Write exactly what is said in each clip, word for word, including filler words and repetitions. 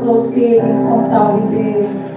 Joseph, in khom tau hite.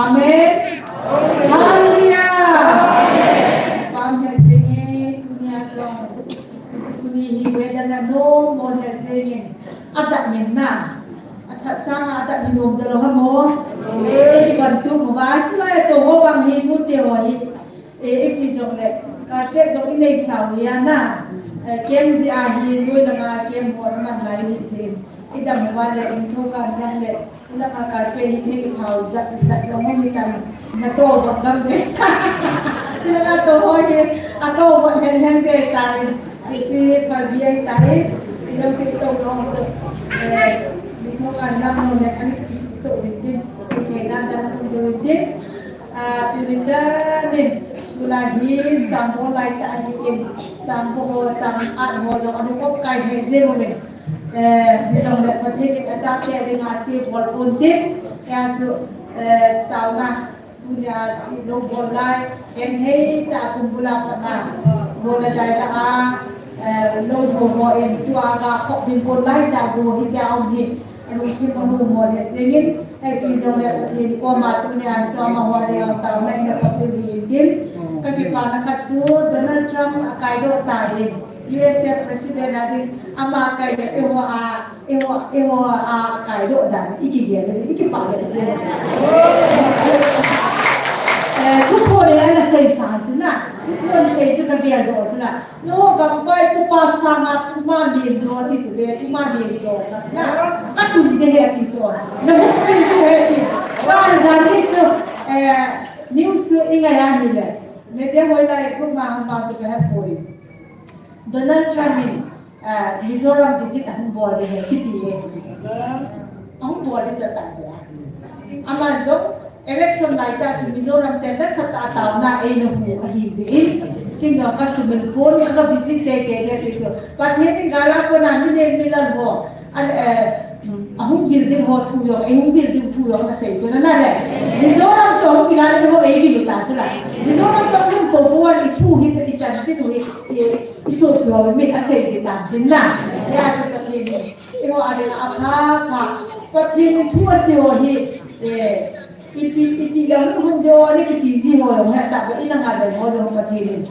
Amen. Hallelujah. Pam he singing, tunia song. Tuni hi weather na no mo he singing. Adak men na. Asa sanga adak men nom jalo ha mo. Eh, kiban tu mo ba sila to ho bang hi mu te ho hi. Eh, eh, pi jong le, carpet jong i nei sau hi a na. Eh, kem ji a hi, loi langa kem ho man lai hi jin. I dam uva le, in thu kan dam le, i langa carpet hi nei phau dat, dat lo mo mi tan. Na to bot gam de. I langa to ho hi, a to bot hen hen de tai. I si par bi ai tai. I lo si to lo so. Eh, in thu kan dam lo le, ani ki si to din din. I ke dan dan lo din din. Ah, tuni tanin, tulai hi, chang bol lai tah ahin, chang bol ho, chang at ho jong, anu kop kai he jeng umin. Eh, mi jong le Pathen in achate dinga ase bol pon tin, hia chu, eh, taona, tunia lo bol lai, en hei tah kum bula patna, bol lai tah a, eh, lo ho ho in tua ga khop ding bol lai tah go hi dia um hi. Alungthim amu mo le jengin, hei pi jong le Pathen koma tunia soma ho le ang taona in a pat le hi in tin. Ka kipana khat chu Donald Trump a kaidoh ta ding, U S A President a ding, ama kai le eiho a, eiho, eiho a kaidoh dan, i kigel le, i kipa le jeng. Eh, thu pho le ana sei san chu na, thu pho sei chu ka geldoh chu na. Nangho gampai pupa sanga thuma lenjo ti chu le, thuma lenjo na. Ka tun de he ti chu. Na hu pi tu he ti. Ka na jan ni chu, eh, news i ngai a hi le. Media hoilai group ma hung ma chu ka he poi. Donald Trump in, eh, Mizoram visit ahung bol de he kiti he. Ahung bol de sa ta de. Ama jong election lai tah chu Mizoram te nasatah a taona eina hu ahi jeh in, kin jong ka sumil pon, ka visit teitei le ti chu. Pathen in gal a kona mi leng mi lal ho, an, eh, ahung vil ding ho thu jong, eihung vil ding thu jong asei chu na le. Mizoram chu ahung vil a le ho eivil u ta chu la. Mizoram chu ahung ko ko an i thu hi chu i chan chi thu hi, i, i so thu ho min asei ding tan tin na. Ya chu Pathen in. Eiho a dinga apha pha. Pathen in thu asei ho hi, eh, iti, iti le hung hung ding ho, ni kiti ji ho jong he ta ba, i langa ding ho jong Pathen in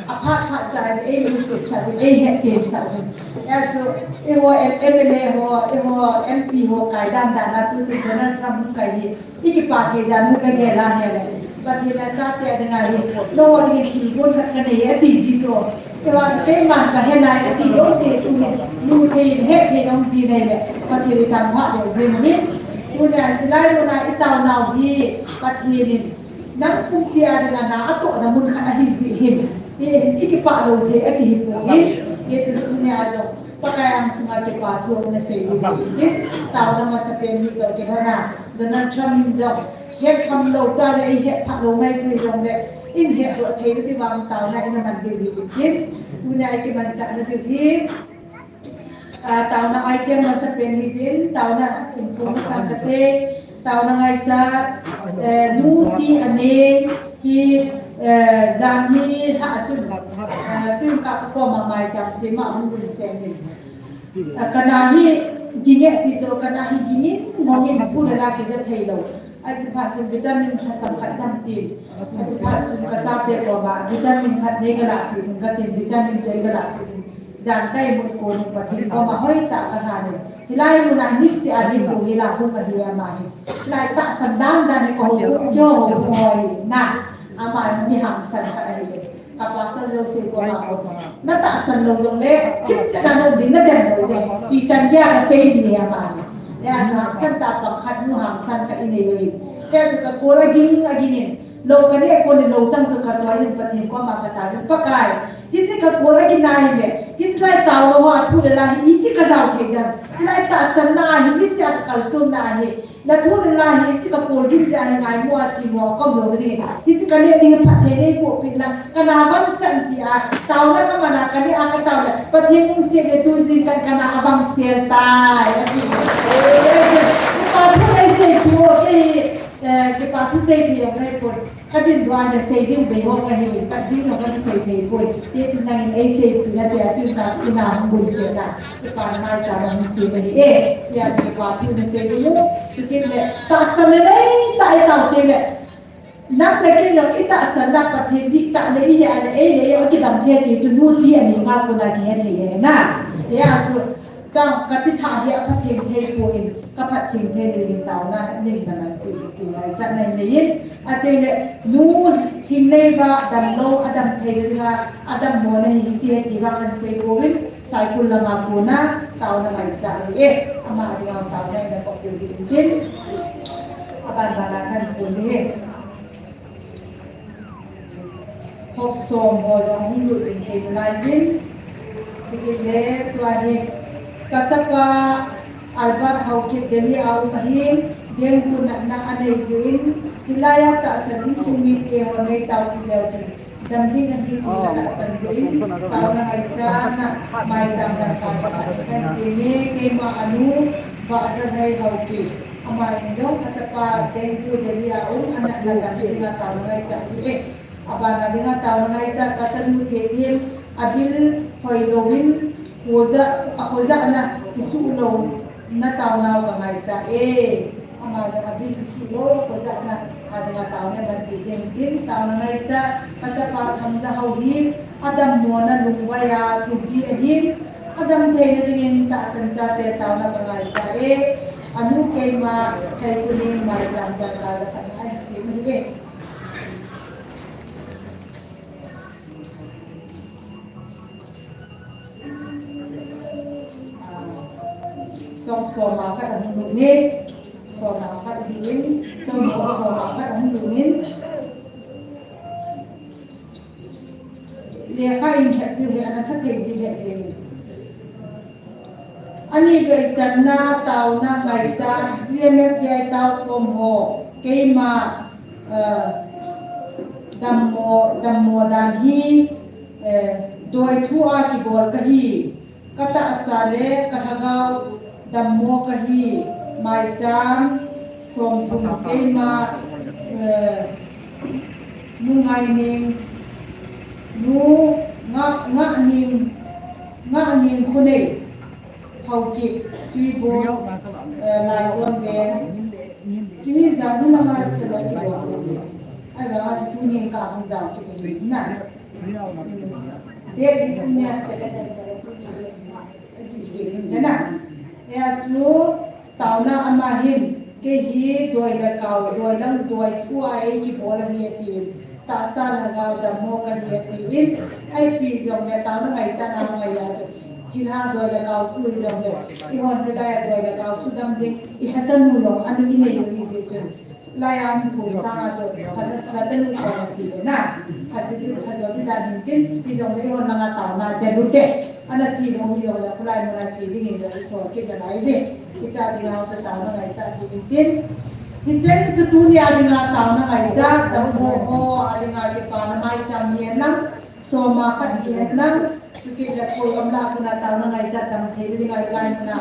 apha pha cha in, ei lungset sah in, ei hetchen sah in. Ya chu, eiho M L A ho, eiho M P ho, kai dan dan a tu chu Donald Trump hung kai hi. I kipa thei dan u ka gel a hi le. Pathen a chate a dinga hi. Nangho dingin thilgon khat ka nei e ati ji chu. Eiho chu keiman ka he nai ati jong se chu hi. Nu thei in he thei jong ji nei le. Pathen i thangvah le jeng umin. Tunia hilai muna i taonau hi. Pathen in nang pumpi a dinga na atohna mun khat ahi jeh hin. I, i kipah lou thei ati hi poi. Hiche chu tunia jong. Pakai angsunga kipa thu ana sei ding ahi. Taona masapen hi toh kilhona Donald Trump in jong hetkham lou tah le, i hetphah lou mai thei jongle, in hetdoh thei ding vang taona in aman diu hi tin. Tunia i kimanchahna diu hi, ah, taona item masapen hi jin, taona in pum sang kate, Taona ngaichat, eh, nu ti anei hi, eh, jan hi lha a chun, eh, tun ka, ka koma maicham sema hung bun sem in. Eh, kana hi ging e ti chu, kana hi ging in, mong in thu le la kija thei lou. Ajeh phat chun vitamin lhasam khat dam tin. Ajeh phat chun ka chate koma vitamin khat nei ka lah pi, ka tin vitamin chu ei ka lah pi. Jan ka imut kon in Pathen koma hoitah ka lhan in. Hilai muna hi niseh a ding u hi la hung ahi ama hi. Hilai tahsan dan dan hi ka hung u kyo ho hung ho hi na. Ama hi mi hangsan khat ahi le. Ka pastor jouse koma ko. Na tahsan lou jongle, chim chan a nom ding na dem lou le. Ti chan gei a ka sei in le ama hi. Le a chu hangsan tah pang khat nu hangsan khat i nei u hi. Le a chu ka kol a ging a ging in. Lou ka neh kon in lou chang chu ka choi in Pathen koma ka taovin, Pakai, hiche ka kol a ging ahi le, hiche lai taona ho a thu le la hi iti ka jao thei dem. Hilai tahsanna a hi, niseh a ka kalsonna a hi, na thu le la hi, hiche ka kol ging jeh a hi ngaimo a chimo a kom lou ding. Hiche ka neh ding phatthei nei boh peh in lang, ka na vangsan ti a, taona ka man a ka neh a ka tao le, Pathen lungset le tu jingkah in ka na avangset tai, ati. Kipa thu nei seipeh u, kei hi, eh, kipa thu seipeh u, kei kon. Ka din lua na sei ding bei ho ka hi, ka din lua ka sei thei poi. Ti chu nangin ei seipeh na te a tun ka ina hung bun se na. Kipa na mai ka na hung se na hi e. Tia chu kipa thu na sei ding u. Chu tin le, tahsan le nei, ta e tao te le. Nam le kei jong i tahsan na Pathen dihtah le i hia le ei le ei a kidam thei ti chu nu ti ani nga kona kihe thei le na. Hia chu ka, ka ti tha hi a Pathen thei poi, ka Pathen thei le in taona nei na man ti ti lai sa nei nei in. Ate le nu thim nei ba dam lo a dam thei le nga a dam mo na hi chi he ti ba kan sei poi. Saikul lama kona taona ngaichat e, ama dinga taona ina kopi din tin. Aban bana kan pun e. Hop som ho jong hung lut jing thei nalai jin. Tikit le tua hi ka chapa Albert Haokip Delhi a um ahin, dengue natna anei jin, hilai a tahsan insung mite ho nei tao pi leu jin. Dam ding ahi ti ka tahsan jeh in, taona ngaichat na maicham dangka jakhat ni kan sem e, keima anu Vahjanhei Haokip. Ama in jong achapa dengue Delhi a um, anatna dam dinga taona ngaichat ahi e. Abana dinga taona ngaichat ka chanu Thethem, abil hoi louvin, khoja, akhojahna kisuh lou na taonau ka ngaichat e. Ama jong abil kisuh lou, khojahna, a dinga taona man ti ding tin, taona ngaichat, ka chapa Thamjahao hi, adam mona lungvai a, kuji ahin, adam theina dingin tahsan chate taona ka ngaichat e, anu keima, thei kuning maicham dangka jakhat ni kan sem ahi e. Chong soma khat ahung lut in, soma khat ahin, chong soma khat ahung lut in. Lekha in khat jing hi ana sa thei ji le jing. Ani veichanna taona ngaichat G M F D I tao khom ho keima, eh, dammo, dammo dan hi, eh, doi thu a kibol kahi, ka tahsa le ka lhagao dammo kahi, maicham, somthum keima, eh, Nu Ngaining, Nu Nga, Ngahning, Ngahning Khonei, Haokip, Tuibong, eh, Laijon Veng. Chini jang ni lama kala ibo. Ahivanga si tunin ka hung jang kit na. Date ni tunia se. Aji kit na. Hia chu taona ama hin, kei hi doi le kao, doi lang doi thu a ei kibol ahi atin. Tahsa lhagao dammo kahi atin. Ipi jongle taona ngaichat na ngai a chu. Thilha doi le kao thu jongle. Ihon jeh a doi le kao sudam ding. Ilhachanu jong ana kinei u ahi jeh chun. Lai a hung phun sanga chu, pha, pha chanu koma che le na. Pha che ding, pha jo ding dan hin tin, hijongle ihon langa taona del u te. Ana che lou hijongle, khulai muna che dingin jong isol kit nalai uve. Icha dinga chu taona ngaichat hi in tin. Hicheng chu tunia dinga taona ngaichat, dammo ho a dinga kipana maicham hihen lang, soma khat hihen lang, chukit le koi gamla kona taona ngaichat dam thei dinga hilai muna.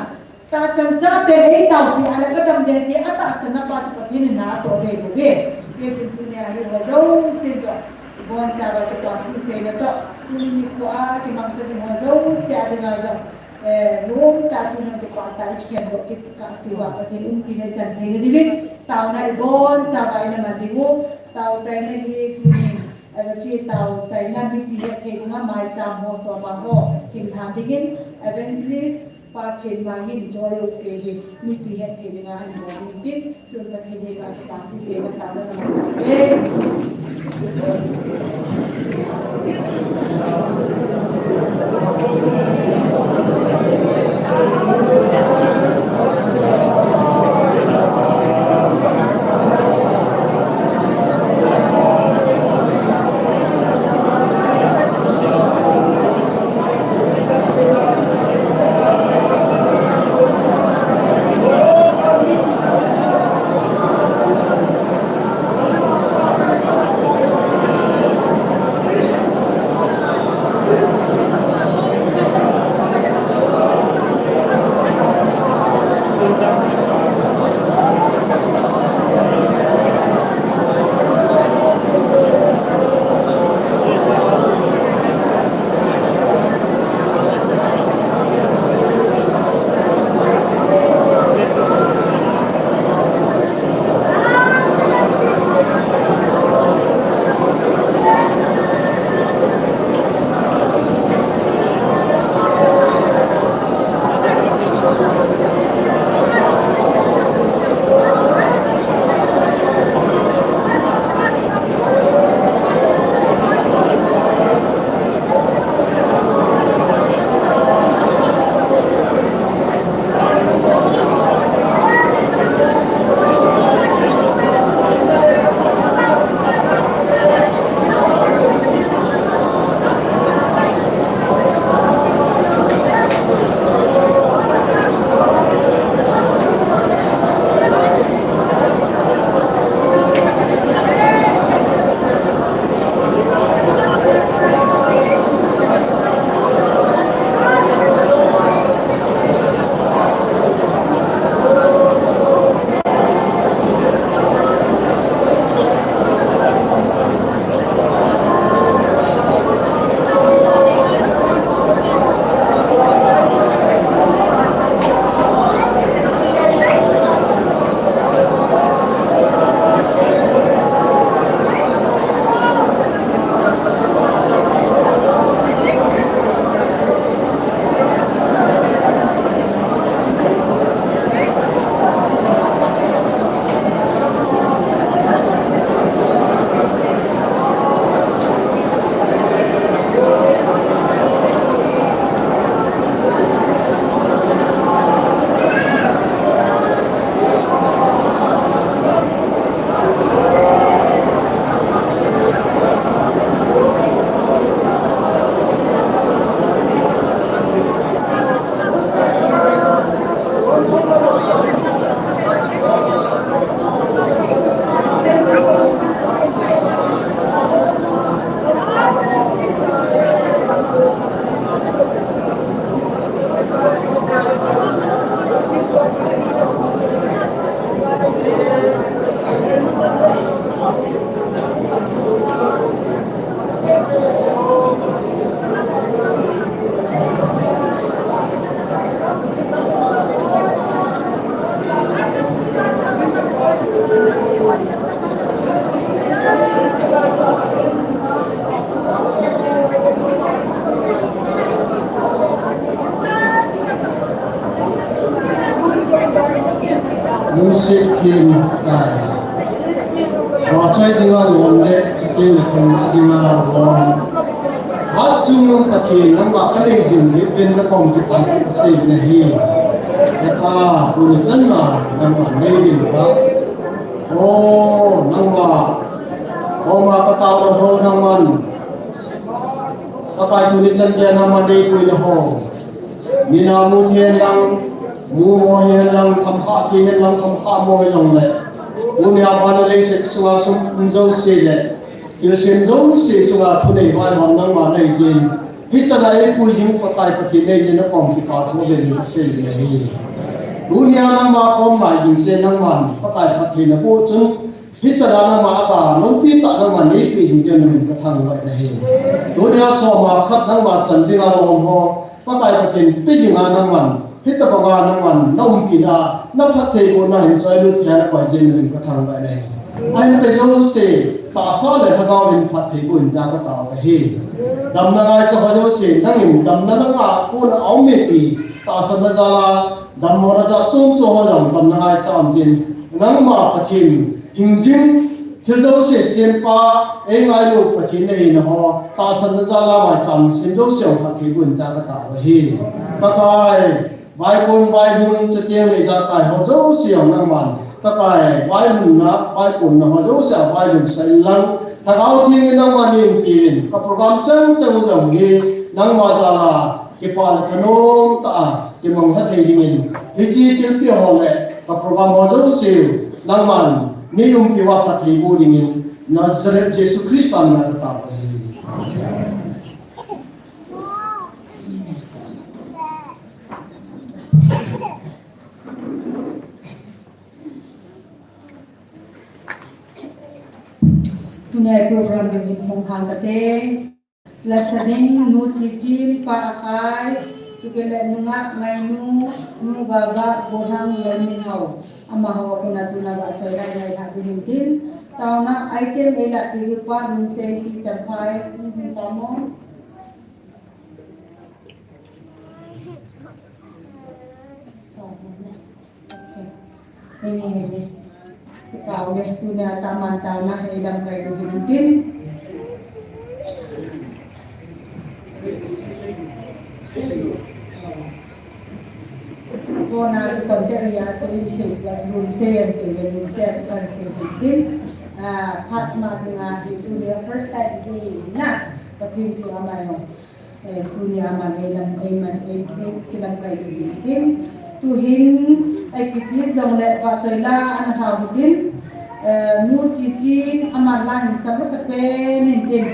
Tahsan chate ei tao ji a le ka dam ding ti a tahsan na pa chu Pathen in na toh ding lou ve. Hijeh chun tunia hi ho jouse jong. Ibon chauva kipa thu seina toh. Tuni nikho a kimangcha ding ho jouse a dinga jong. Eh, lungtah a tuni nikho a tah kikhen doh kit kah seh uva Pathen umpi le chan theina diuvin. Taona ibon chauva ina man ding u. Tao chaina hi tuni. Ahi che tao chaina mipi hetthei dinga maicham ho soma ho. Kimlhan dingin evangelist. Pathen mangin jouse hi mipi hetthei dinga ahin bol in tin, tun Pathen henga kipathu seina taona naman e. Lungset theng tai. Vahchoi dinga lom le, chuteng le thangvah dinga lom. Hatchungnung Pathen nangma kanei jing jeh uvin nakom kipa thu kasei nahi. He Pa, tuni channa nangma nei ding ka. O, nangma, koma katao ho nangman. Pakai tuni chan dia nangman neipui naho. Mina mu thei hen lang, mumo hi hen lang, khamkhah thei hen lang, khamkhah mo hi jong le. Tunia vannoi leiset sunga sum um jouse le, thilsem jouse chunga thunei vaihom nangma nei jin. Hichana eipui jing Pakai Pathen nei jin nakom kipa thu uvin kasei nahi. Tunia nangma kom ngai jing te nangman Pakai Pathen napu chun, hichana nangma ata, lungpi tah nangman neipeh jing jeh in namin kathangvah nahi. Tunia soma khat nangma chan dinga lom ho, Pakai Pathen pe jinga nangman, hitabanga nangman, na umpina, na phattheibohna hin choilut thei a nakoi jeh in namin kathangvah nahi. Ahin pe jouse, tahsa le lhagao in phattheiboh in tia katao nahi. Damna ngaicha ho jouse, nangin damna nanga kona aum e ti, tahsanna jal a, dammona jal chom chom ho jong damna ngaicha aum jin, nangma Pathen, hingjing, thil jouse sempa, eingailu Pathen nahi naho, tahsanna jal a maicham sem jouse jong phattheiboh in tia katao nahi. Pakai, vaikon vailhun, chuteng le ijakai ho jouse jong nangman, Pakai, vailhunna, vaikonna ho jouse a vailhun sah in lang, Lhagao Theng in nangman neiumpi in, ka program chang chang u jong hi, nangma jal a, kipa le thanom tah a, kimang lha thei dingin, hiche thilpeh ho le, ka program ho jouse, nangman, neiumpi uva phattheiboh dingin, Nazareth Jesu Christa mina katao nahi. Tunia program ding hin phong thang kate. Lasa ding, Nu Chichin, Pa Akhai, chukit le Nu Ngah Ngainu, Nu Baba, Bohang, Lalminhao. Amaho a kona tuna vahchoi lai ngailha ding hin tin. Taona item eilah piu pa, Nungsei T. Champhai, Nu Hun Tamon. Henge, henge. Kipah uve, tunia taman taona hi lamkai u hin tin. Kona ki contact ria, so in sei, plus Nungsei ante, Nungsei a chu kan sei hin tin. Ah, phat ma dinga hi tunia first time hi na, Pathen thu amai ho. Eh, tunia aman eilam, eiman, ei, ei, kilamkai u hin tin. Tuhin, I P P jongle vahchoi la ana hau hin tin. Eh, Nu Chichin, aman la hin sa masa pen hin tin.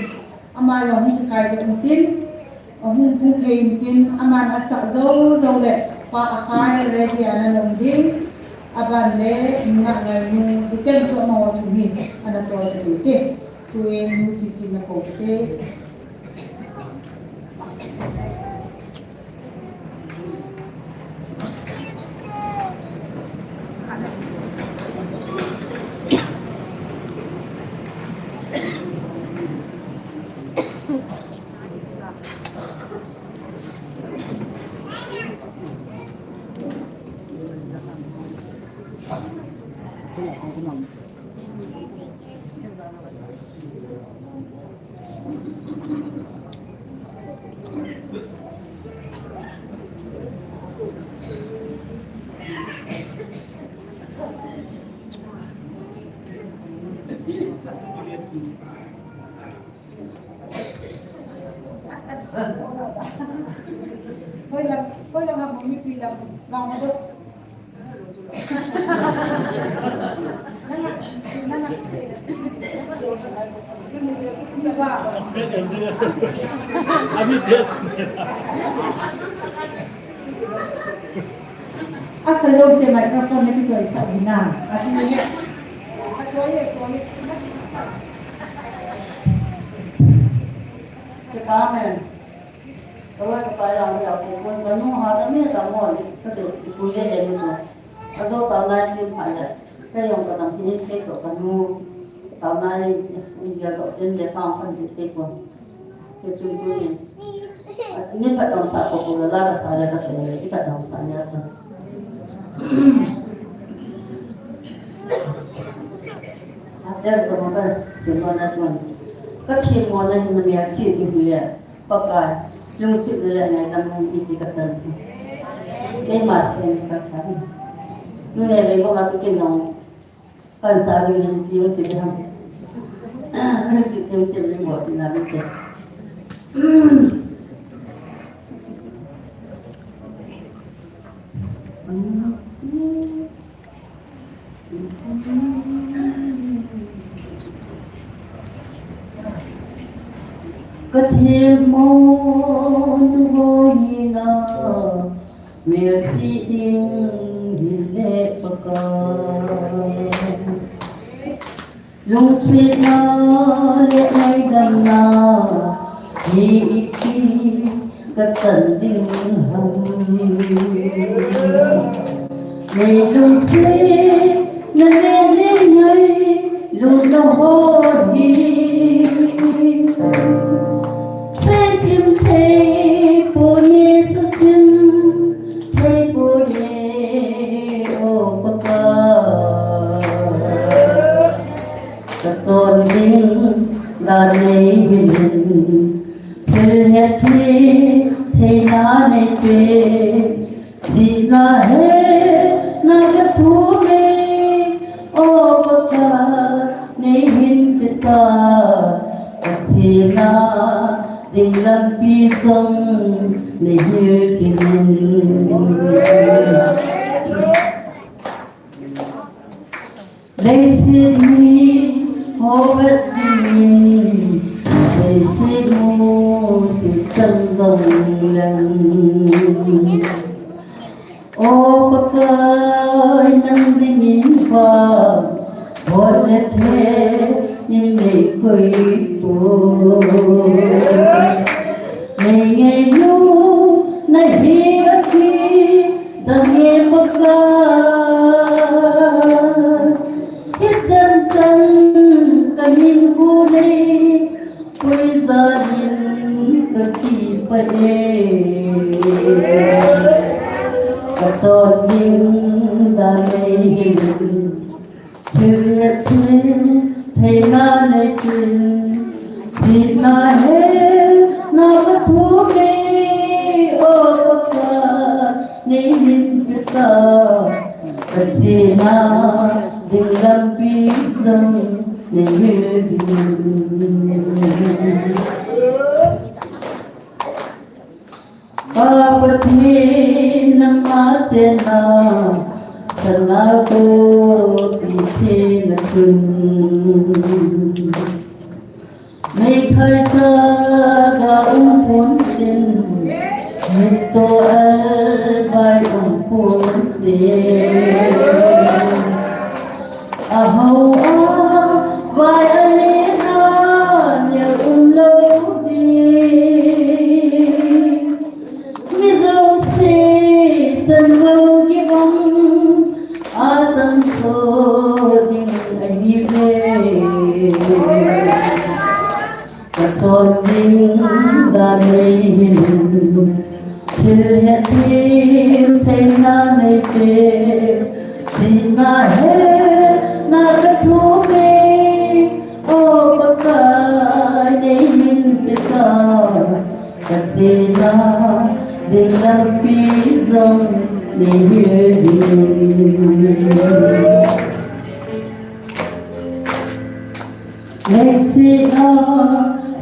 Ama jong hung kikai doh hin tin. Ahung phung thei hin tin. Aman asah jou jou le, Pa Akhai ready ana lom ding. Aban le, Nu Ngah Ngainu, kichen chu amaho thu hin, ana tol ta ding te. Tuin Nu Chichin na kou te. Hoilang, hoilang ha, mami pilang, lang do. Asa jouse microphone na kichoisah u hina. Ati nge. Kipa hen. Kawai kapai lang ya ko ko kanu ha ta me ta mo. Kati pui le le mo. Ado ka ngai sim pha le. Kei jong ka dam hin kei toh kanu, taona in gel doh in le kaong kan jih kei pon. Kei chun tunin, mi phatdom sah ko ko la la ka sa le ka se le, i phatdom sah le a chun. Ka themmona hin na melchih ding hile, Pakai, lungsetna le ngaidamna hin iti kachan. Keima sen kachan. Nunei lei banga tu kin nong kansa ding hin pi ti ding ham. Lungset themthem le bol tina ding te. Ka themmo nu ho hina, melchih ding hile Pakai. Lungsetna le ngaidamna hi iti kachan ding ham. Nei lungsetna le nei ngailutna ho hi seichim thei poi, seichim thei poi, o Pakai. Ka chon ding dan nei hil in, thil hethem theina nei pe, chihna hena ka thum e, o Pakai, nei hin pe ta, ka thina ding lampi jong nei hil jing in. Leiset mi ho vet dingin, leiset musit chan jong leng, o Pakai, nang dingin pa, hot le the, nin nei koi poi. Nei ngailutna hi athi dang e Pakai. Hichan chan ka hinkho nei pui jal in ka kipah e. Ka chon ding dan nei hil in, thil hethem theina nei pe, chihna hena ka thum e, o Pakai, nei hin pe ta, ka chena ding lampi jong nei hil jing in. Pa Pathen, nangma chenna sana ko ti thei na chun, meithai cha ga um pon tin, mitcho alvai um pon tin. Aho a vai a lena neo um lou ding. Mi jouse chan lou kibang a chan so ding ahi ve. Ka chon ding dan nei hil in, thil hethem theina nei pe, chihna hena ka thum e, o Pakai, nei hin pe ta, ka chena ding lampi jong nei hil jing in. Leiset a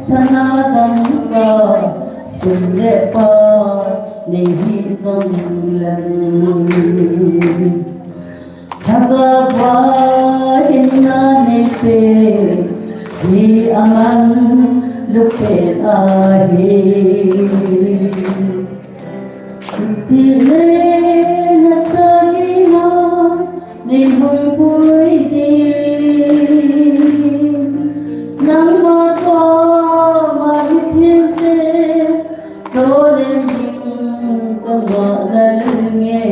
sana dangka, sum le pai nei hi jong leng, Lhagao va hinna nei pe hi aman lupet ahi. Itile na cha dinga nei hung pui ding, nangma koma mithengte tolen ding ka ngah lel nge.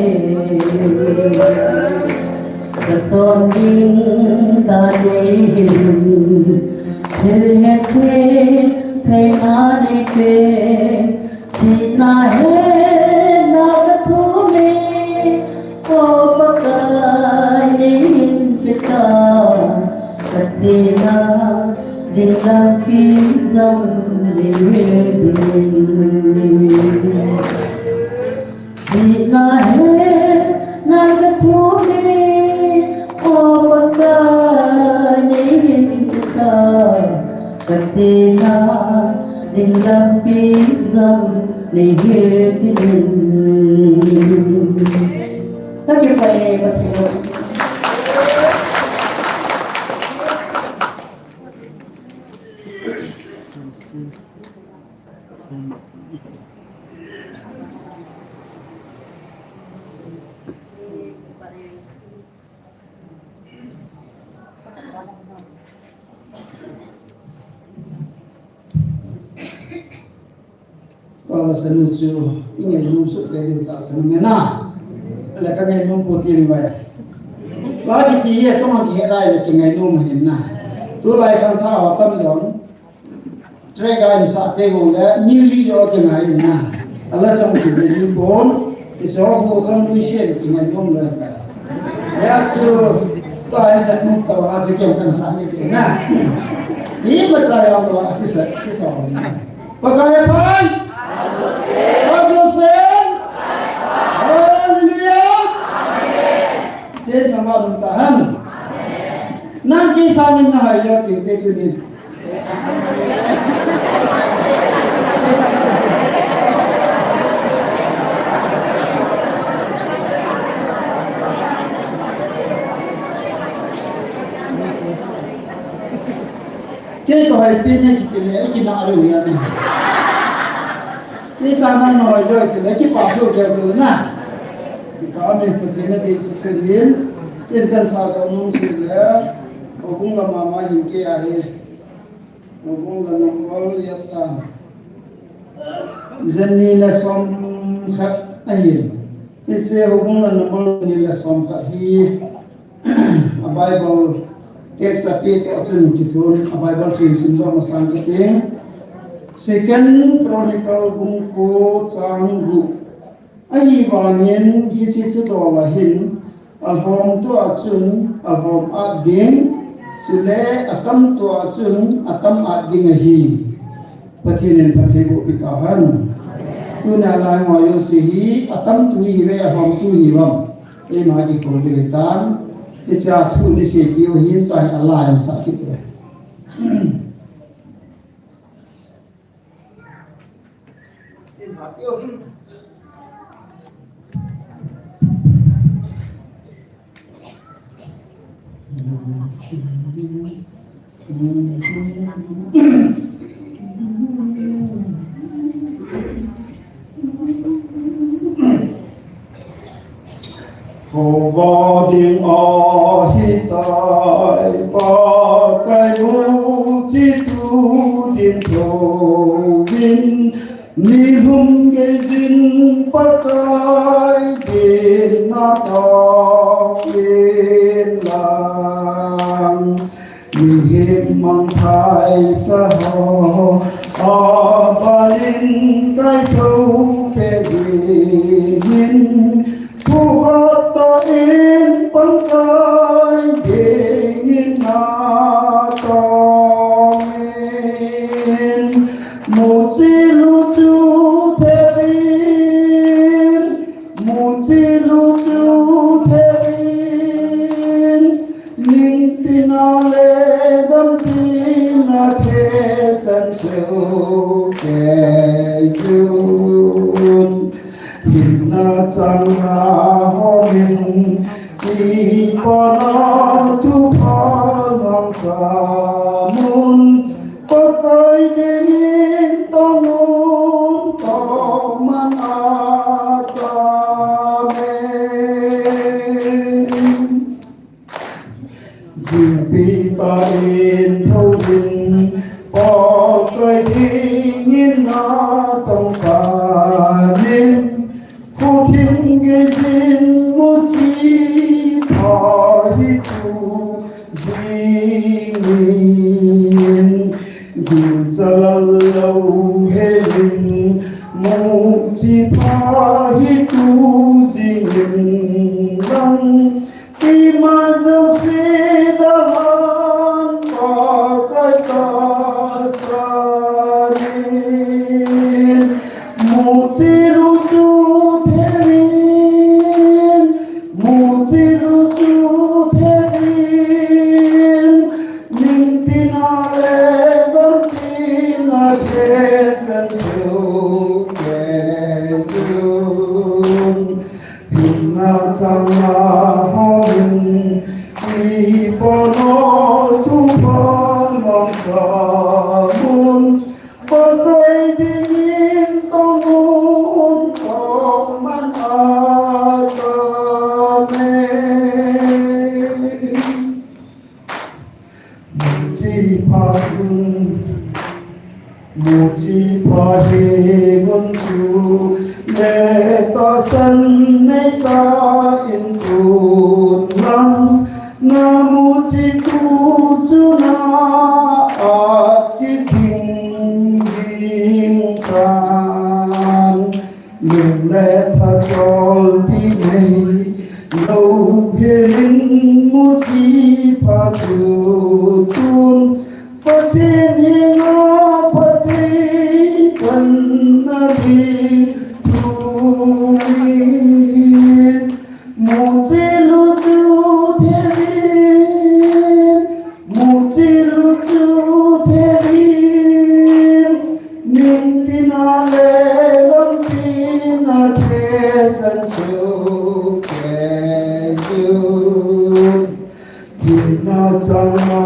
Ka chon ding dan nei hil in, thil hethem theina nei pe, chihna hena ka thum e, o Pakai, nei hin pe ta, Pathen a ding lampi jong nei hil jingin. Thina hetna ka thum e, O Pakai nei hin jui ta. Pathen a ding lampi jong nei hil jingin. Ka kipah e, Pathen. Tahsan u chu, i ngainom sut le ding tahsan u mena. Le ka ngainom pou ti vai. La kiti ye chong kihe lai le kingainom hin na. Tulai khangthah ho tam jong. Track a insah te ho le music jong kingai in na. Ala chong kile ding pon. Ichu ho khang lui se kingainom le. Ya chu, tahsan u tah a chu kem kan sa ni te na. Imacha jong lo a kisa, kisa na. Pakai phan. Pakai phan. Hallelujah. Amen. Te nama bun tahan. Nang kei sangin na hai ya ti te tu ni. Kei toh hai pen e kiti le, i kina a le u ya ne. Kei sang nang na hoi loi ti le, kei pa su kei ti le na. Kei pa me pa ti na ti su su yin. Kei kan sa da nung su le. O kung la mama hin kei a he. O kung la number ya ta. Jen ni la som khat a hin. Kei se o kung la number ni la som khat hi. A Bible text a pe toh chun kithun, a Bible kin sim doh masang kati. Second Chronicle bung ko chang gup. Ahivangin hiche thudol a hin, alhomtu a chun alhom at ding, chule atamtu a chun atam at ding ahi. Pathen in phatthei boh pi tahen. Tuna lai ho jouse hi atamtu hiuve, alhomtu hiuvem. Eima kikou diu ahitan, hichea thu nei seipeh u ahin, tua hi alai masa kit uve. Hova ding ahitai, Pakai muchi tu ding thouvin, nilhum gei jin Pakai ding natong in lang. Mihem mangthai sa ho, abalin kaithou peh jingin, phuhat tah in pangkai dingin natong in. Muchi lu chu thevin, muchi lu chu thevin, ningtina le gamtina thechan seo kei jun. Hinna chang a homin, kipana thupha lang samun, Pakai dingin tong un, tong man a ta men. Jingpi tah in thouvin, Pakai dingin natong panin, khuthim gei jin muchi pha hi tu jingin, gilcha lal lou helin, muchi pha hi tu jingin lang, keima jouse dalhan Panal thupha lhangsamun, Pakai dingin tong un, tong man a ta nei. Muchi pha un, muchi pha hi mun chu le tahsan nei ta in tun lang, na muchi tu chu na a kithing ding chan. Lung le thachol ti nei lo phelin muchi pha chu tun Pathen henga phatthei channa ding thu in muchi lu chu themin Muchi lu chu themin, ning tina le lam tina thesan su ke jun. Tina chang na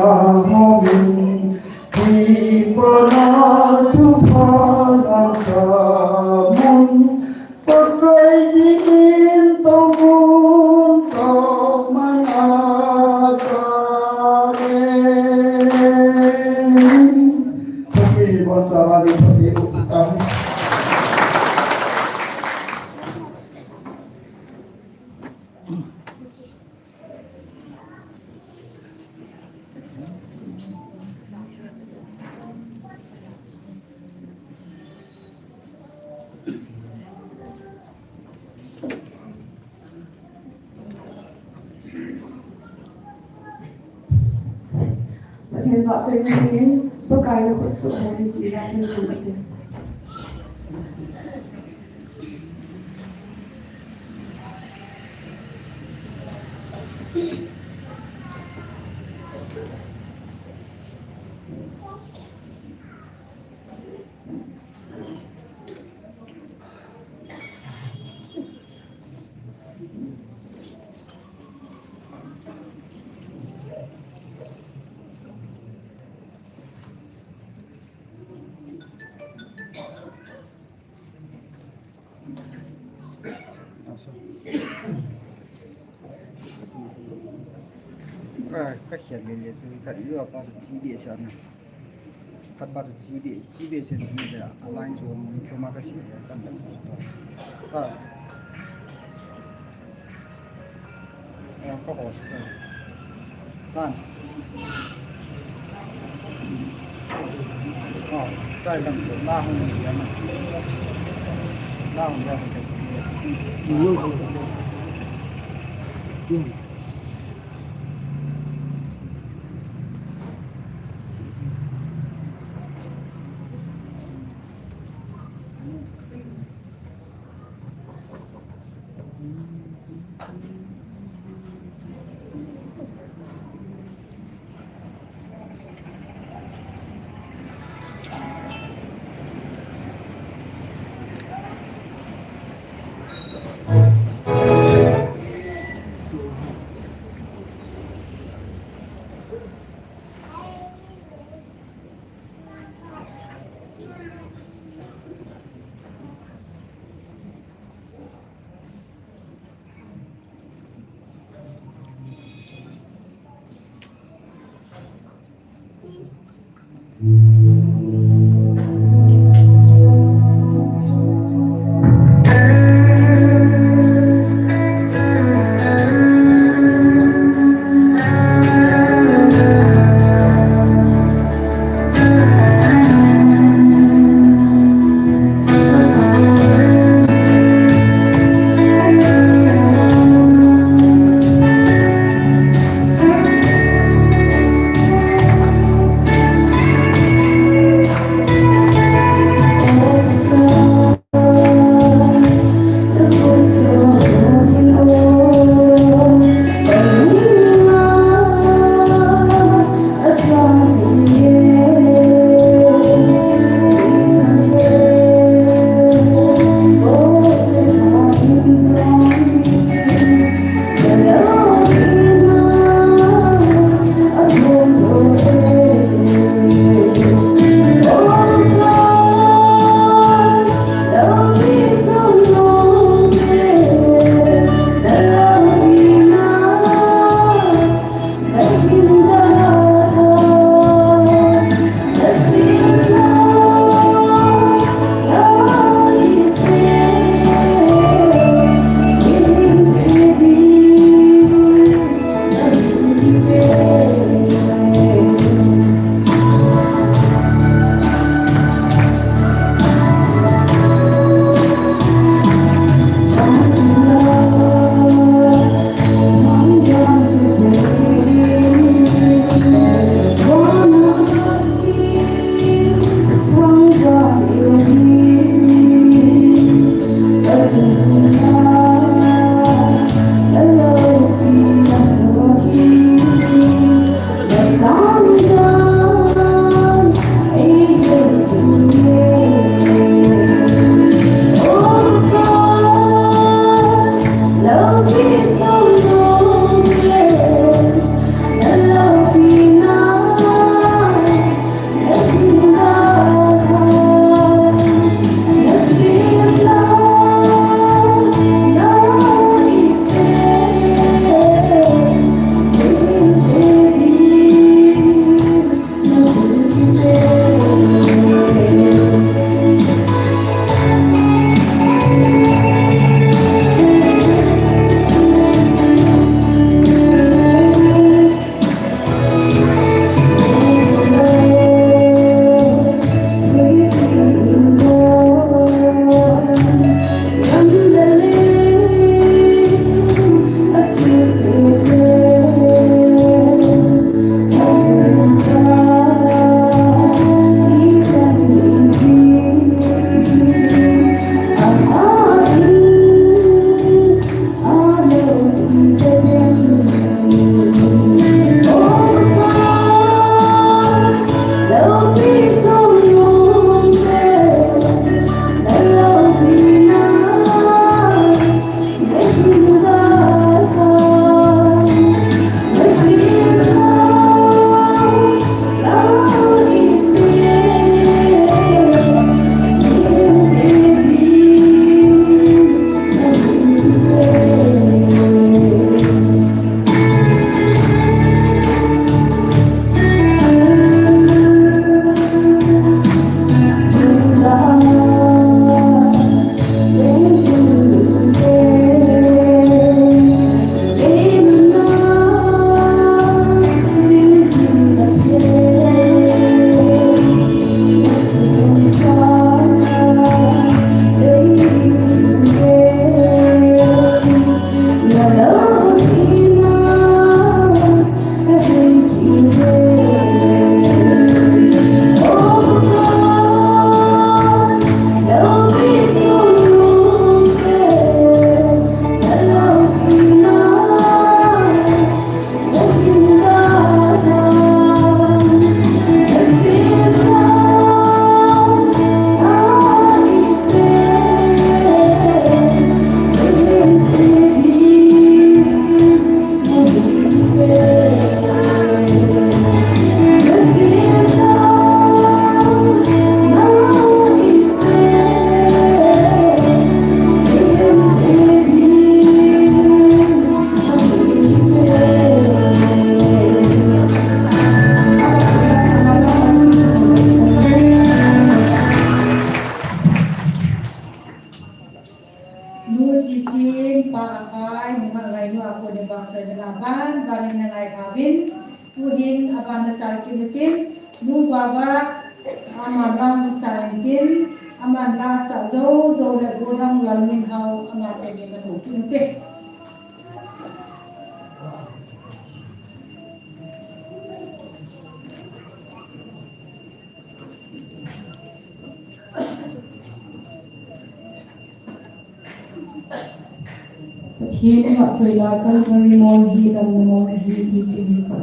homin, ti pa na thupha lhangsamun, Pakai dingin tong un, tong man a ta nei. Pathen in ibonchauva ding phatthei boh tauhen. Pathen vahchoina dingin, Pakai na khut suh hon in ti vahchoi sung kate. Ka, ka khen le le chu ka i lua pa chu chi beh sa na. Khat pa chu chi beh, chi beh se ni le a line chu chu ma ka khen le ka na. Ka. Ka ho. Tan. Ơ, chai dang ko la hung ya na. La hung ya na. Abana chai kit utin, Nu Baba, ama lang sa intin, ama la sa jou jou le Godang Lalminhao, ama teni na bu kit utin. Pathen in vahchoi la Calvary mol hi, damna mol hi, ti chu hi sa.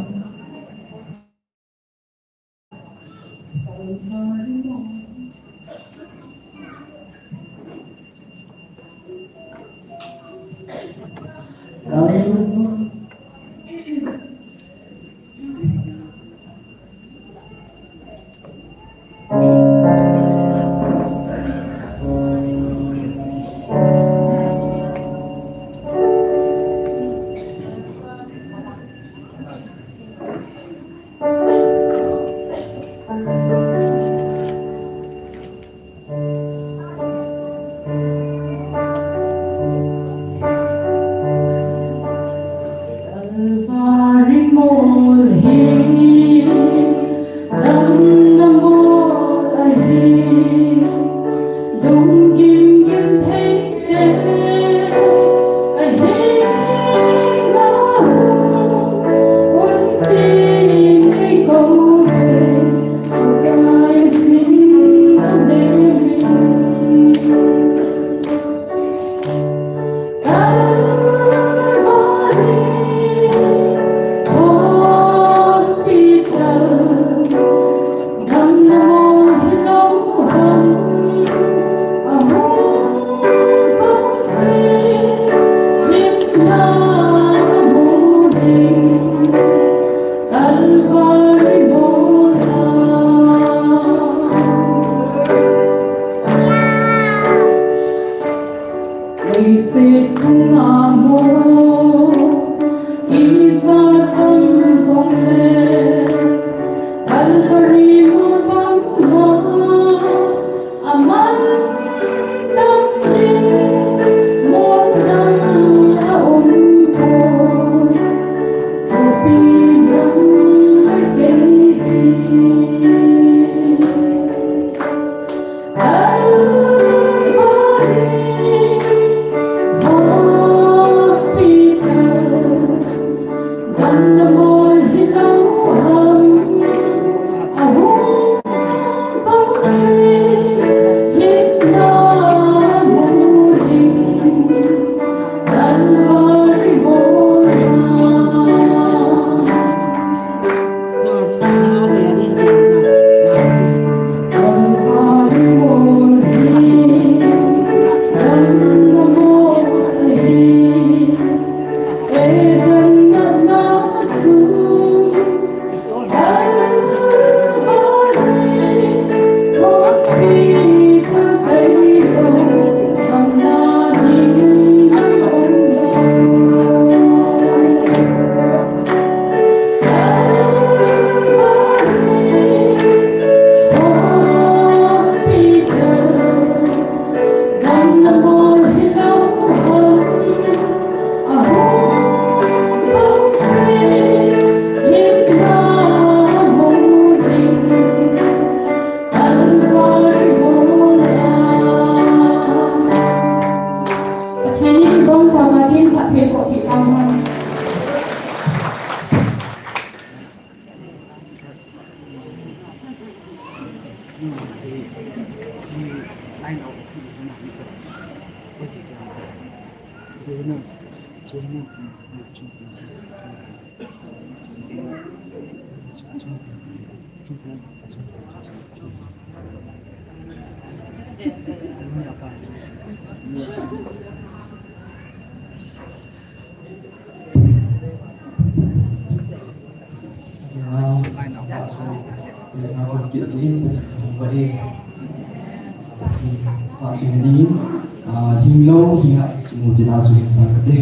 Hinglou, hinga, simu tina chu hin sang kate.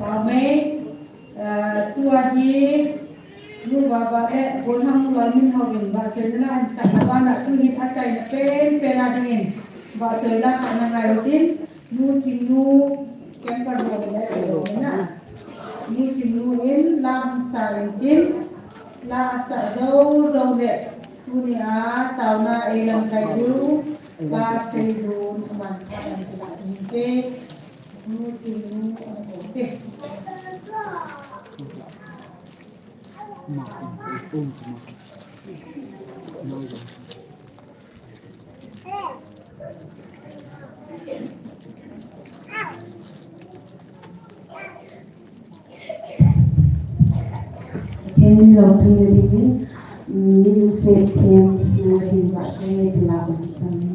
Amen. Eh, tua hi, nu Baba le, Bonham nu Lalminhao in vahchoina ahin sah na bana, tu hin achaina penpen a dingin, vahchoina khat ana ngai utin, nu Chingnu, Kempa Ro le, na. Nu Chingnu in, la hung sa intin, la asa jou jou le, tunia, taona eilamkai diu, la seilun, aman, aman, aman, Then lo pin na ding, mm, mi lungset them, na ding ba, kei pila ba sang.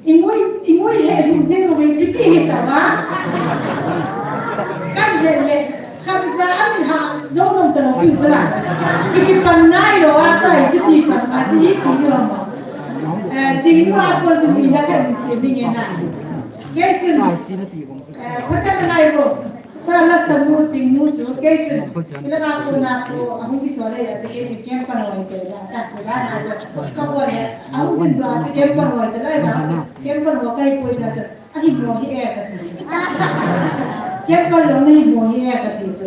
Ingui, ingui he hin jing uvin kiti hi ta va. Kan he le. Khat ja a mi ha, jo nom ta lo piu chu la. Ki ki pan nai lo a tai, chi ti pan a chi ki ni lo ma. Eh, jing nu a ko chu mi na kan si mi nge na. Ke chun. Eh, pha kan nai lo. Ta la sa nu jing nu chu ke chun. Ila ka ko na ko, a hung ki so le ya chu ke chun kem pan wai te la, ta ko la na chu. Ka ko le, a hung kin do a chu kem pan wai te la, na chu. Kem pan wa kai ko na chu. A hi mo hi e ka ti chu. Kem pan lo na hi mo hi e ka ti chu.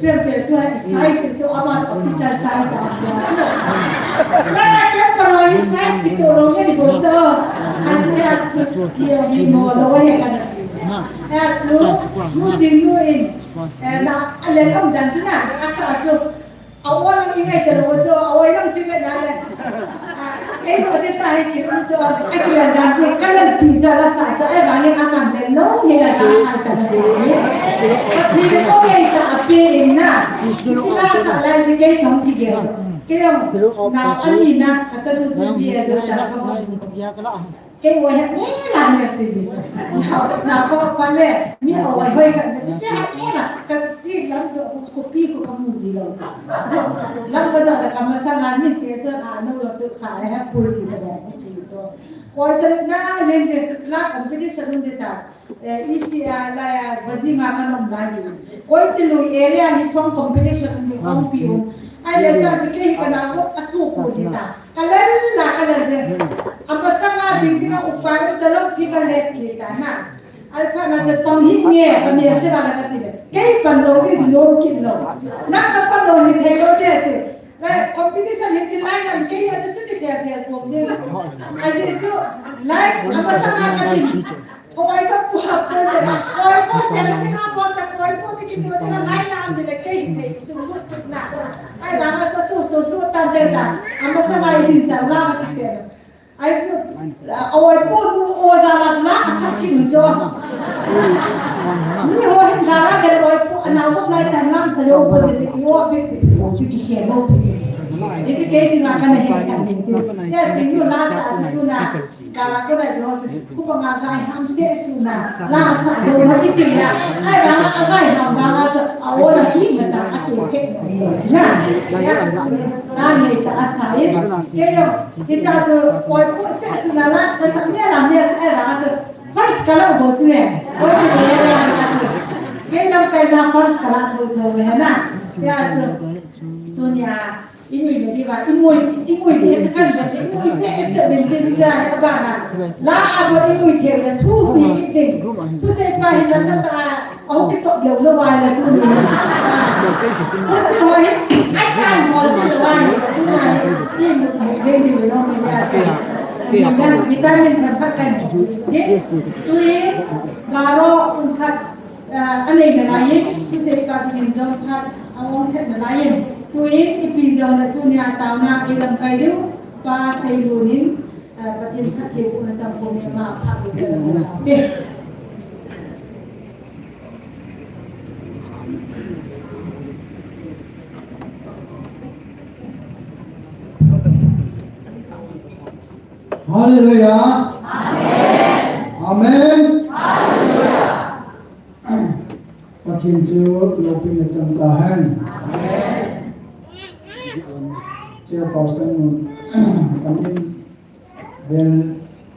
Pe pe tu a size chu ama officer size da. La la kem pan wa hi size ki to lo ni bo chu. A ti a chu ki o hi mo lo wa he ka ti. A chu, nu jing nu in. Eh, na, a le lam dan chu na, a sa chu. A wa na mi ngai ta lo chu, a wa na mi chu ngai na le. Ei, ko je ta hai ki lo chu, a ki le dan chu, ka le pi ja la sa cha, ei, ba le a man le lo, ni la sa sa cha sa ni. Ka chi le ko ei ta a pe in na. Ki la sa la ji ke kam ki ge. Ke yo, na, a ni na, ka cha tu tu bi a jo ta ka ko. Kei wa he, eh, la ne si ji cha. Na, na ko pa le, mi a wa hoi ka, ke ha, eh, la, ka chi lam ko, ko pi ko ka mu ji lo cha. Lam ko ja la ka ma sa la ni te so na no lo chu ka he pu ti ta ba ki so. Ko cha na le je la competition un de ta. Eh, isi a la ya, wa ji nga ka nom la ji. Ko ti lu area hi song competition ni kong pi u. Ai le cha ji ke hi ka na ko a su ko di ta. Ka lel la, ka lel je. A masanga ding ding a upai u ta lo figure less ki ta na. Ai pha na je pang hi nge, ka ne se la la ka ti le. Kei pan lo ki lo ki lo. Na ka pan lo ni thei lo de ti. La competition hi ti lai na kei a chu chu ti phe phe ko de. A ji chu lai a masanga ka ti. Koi sa pu ha ko se, koi ko se le ni ha bo ta, koi ko ni ki to ni na lai na am le kei ni su lu tu na. Ai ba ma so su su su ta te ta. Ama sa mai din sa la ma ki te. Ai su, a oi ko nu o za la na sa ki nu so. Ni ho hin za la ke oi ko na ko lai ta lam sa yo ko ni ki o pe pe ko ki ki ke mo pe. Isi kei ti na ka na hin ka ni. Ya ti nu la sa ti nu na. Kala ko dai ho si, ku pa nga gai ham se su na, la sa do na ki ti ya. Ai ba nga gai ham ba nga so, a o na hi ma cha a ke ke. Na, ya, na ne ta a sa ye. Ke yo, ki cha so, oi ko se su na la, ka sa ne la ne sa ai ba nga so. First kala bo su ne. Oi ko ne la nga so. Ke lam kai na first kala tho tho me na. Ya so. Tunia. Ingui me di ba, ingui, ingui me se kan ba, ingui me se me di ja ya ba na. La a bo ingui the le thu mi ki ting. Tu se pa hi la sa ta, a ho ki chop le lo ba le tu ni. Ko no hi, ai ka mo se ba ni, tu na ni, ti mu mu de ni lo ni ya. Ni na vitamin kan pa kan. Di, tu ni, baro un khat. Ah, a nei nalai in, tu sei pa dingin jong khat a ong thet nalai in. Tuin, ipi jong le tunia taona ei lamkai diu, Pa Seilun in, ah, Pathen phatthei bohna chang kon in ama phat boh in. Hallelujah. Amen. Amen. Hallelujah. Pathen chu loupina chang tahen. Amen. Chairperson nu, kamin bel,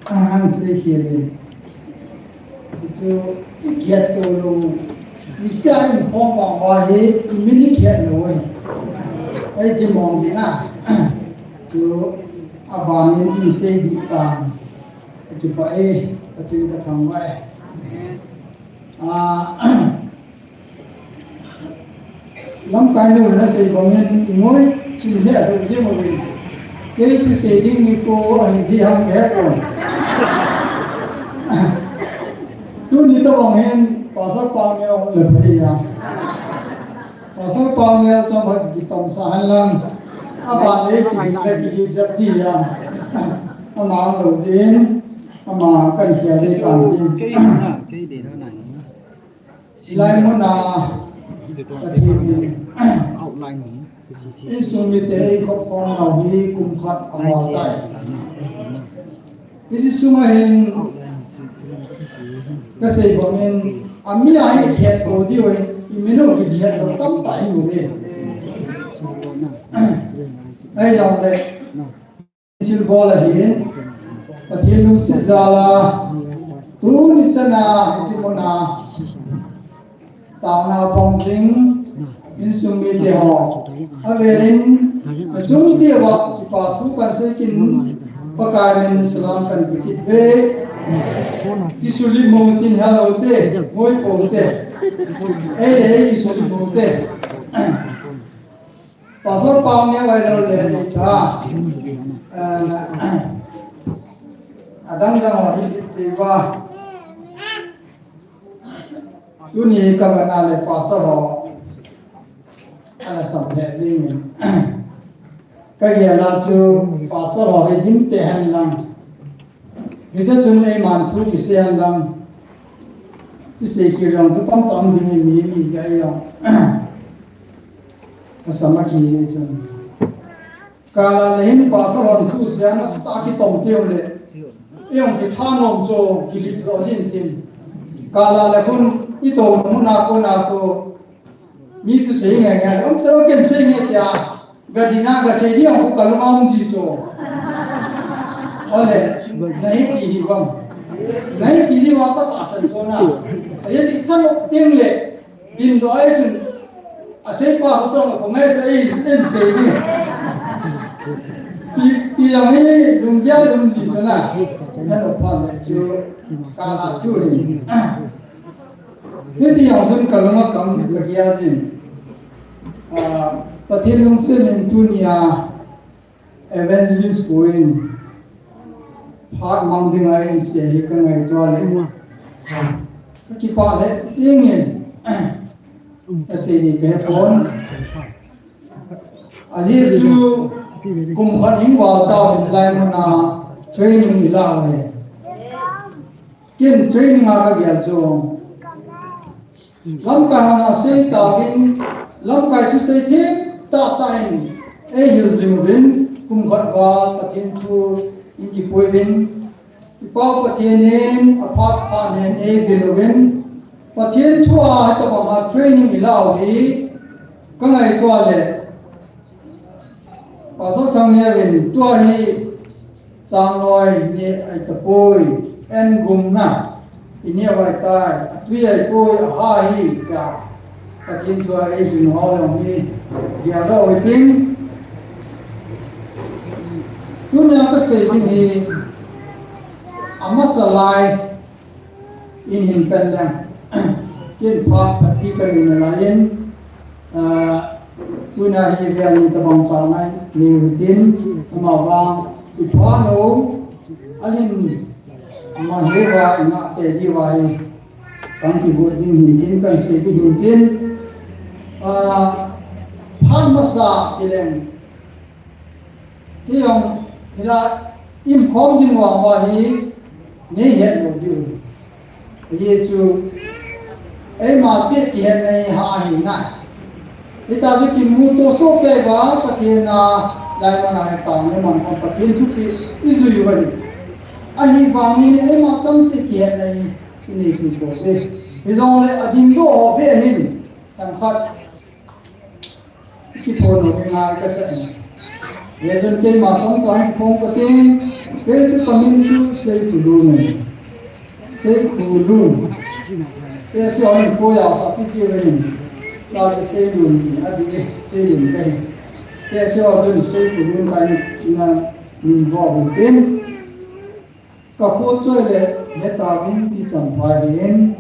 an sei khel in. Chu i kiat to lou. Isa in phong bang va hi, i min i kiat lou e. Ei kimong ding a. Chu aban in i sei ding tan. Kipah e, Pathen ka thangvah e. Ah, lamkai nu na sei bangin ingoi, chin he a dong je mo ve. Kei chu sei ding ni ko ahi ji ham he ko. Tuni tabang hin, Pastor Pau Neo le phei ya. Pastor Pau Neo chom hat kitom sa hen lang. Aban le ki le ki jep ti ya. Ama lo jin. Ama kan khel ding tan tin. Kei na, kei de na na. Hilai mun a Pathen in. Outline ni. Insung mite eikhop khom nau hi kum khat a val tai. Hiche sunga hin Kasei bangin, ami a hi kihet tou diu ahi, i min u kihet tou tamtah i um e. Ahijongle, thilbol ahin, Pathen lungset jal a, tuni chan a, hiche mun a, taona pang jing, insung mite ho, avelin, achung cheh uva, kipa thu kahin sei kit in, Pakai min salam kahin pe kit uve, kisulim mo tin hello te, moi po te, ei le ei kisulim mo te. Pastor Pau Neo vai lo le, ah, adang dang ho hi ti va. Tuni ka va na le pastor ho. Ana sam le jing. Ka gel a chu pastor ho hi dim te hen lang. Hiche chun eiman thu kisei hen lang. Kisei kit jong chu tamtah um ding ahi mi, mi jeh a jong. Asam a ki chun. Kala le hin pastor hon thu sia nasatah a kitong teu le. Eiho kithanom chu kilip doh jin tin. Kala le khun i touna mun a kona ko. Mi thusei ngai ngai, um tero ken sei nge tia, gadin a gasei ding a khu kalung a um ji chu. Ole, nahi ti hi bang. Nahi ti ding a pa tahsan chu na. Ahi ti thanop teng le, din doh ahi chun, asei pa hu chong a khu ngaisah ei, en sei ding. Ti, ti jong hi, lunggel um ji chu na. Nanop pha le chu, kala chu hi. Hiti jong chun kalung a kam kagel jin. Ah, Pathen lungset in tunia evangelist pu in phat mang dinga einsei hi kangaito le. Kakipah le jing in. Kasei ni kahe pon. Ajeh chu kum khat in val tau in hilai mun a training ilah u ahi. Ken training a kagel chu. Lamkai hon asei tauvin, lamkai thusei them tahtah in eihil jing uvin, kum khat val Pathen thu in kipui uvin, i Pau Pathen in aphat phat nen eivil uvin, Pathen thu a hitobang a training ilah u hi kangaito le, Pastor Thangneo in tua hi changloi neh ahitapoi, en gumna ineh u ahitai, atui ahipoi, aha ahi tia Pathen thu a eihil ho jong hi geldoh u hitin. Tunia kasei ding hi amasa lai in hin pen leng. Ken phat phatpi kanei nalai in, ah, tunia hi vel ni tabang tah ngai nei u hitin, amavang i phat u, alhin ni, ama hi va i ngah tei diu ahi, kan kigot ding hin tin, kan sei ding hin tin. Ah, phat masa kileng Kei jong hilai in khom jing vang uva hi nei het lou diu. Ajeh chu eima cheh kihetna hi ha ahi nai. Hitia chu kimuto soh kei uva Pathen a laimun a hi tao ni man khom Pathen thupeh i jui u ahi. Ahivangin eima chang cheh kihetna hi i nei thei pouve. Hijongle adingdoh ho beh hin themkhat Kiphong lou ngai kasah e. Hijeh chun keima chomcha kiphong kate, kei chu kamin chu Seipulun ahi. Seipulun. Kei Seiho in koi a sa chi chi ve ni. Ka Seilun ni, adih e, Seilun kahi. Kei Seiho chun Seipulun kahi na min vo bu tin. Ka kho choi le hetauvin ti champhai hin.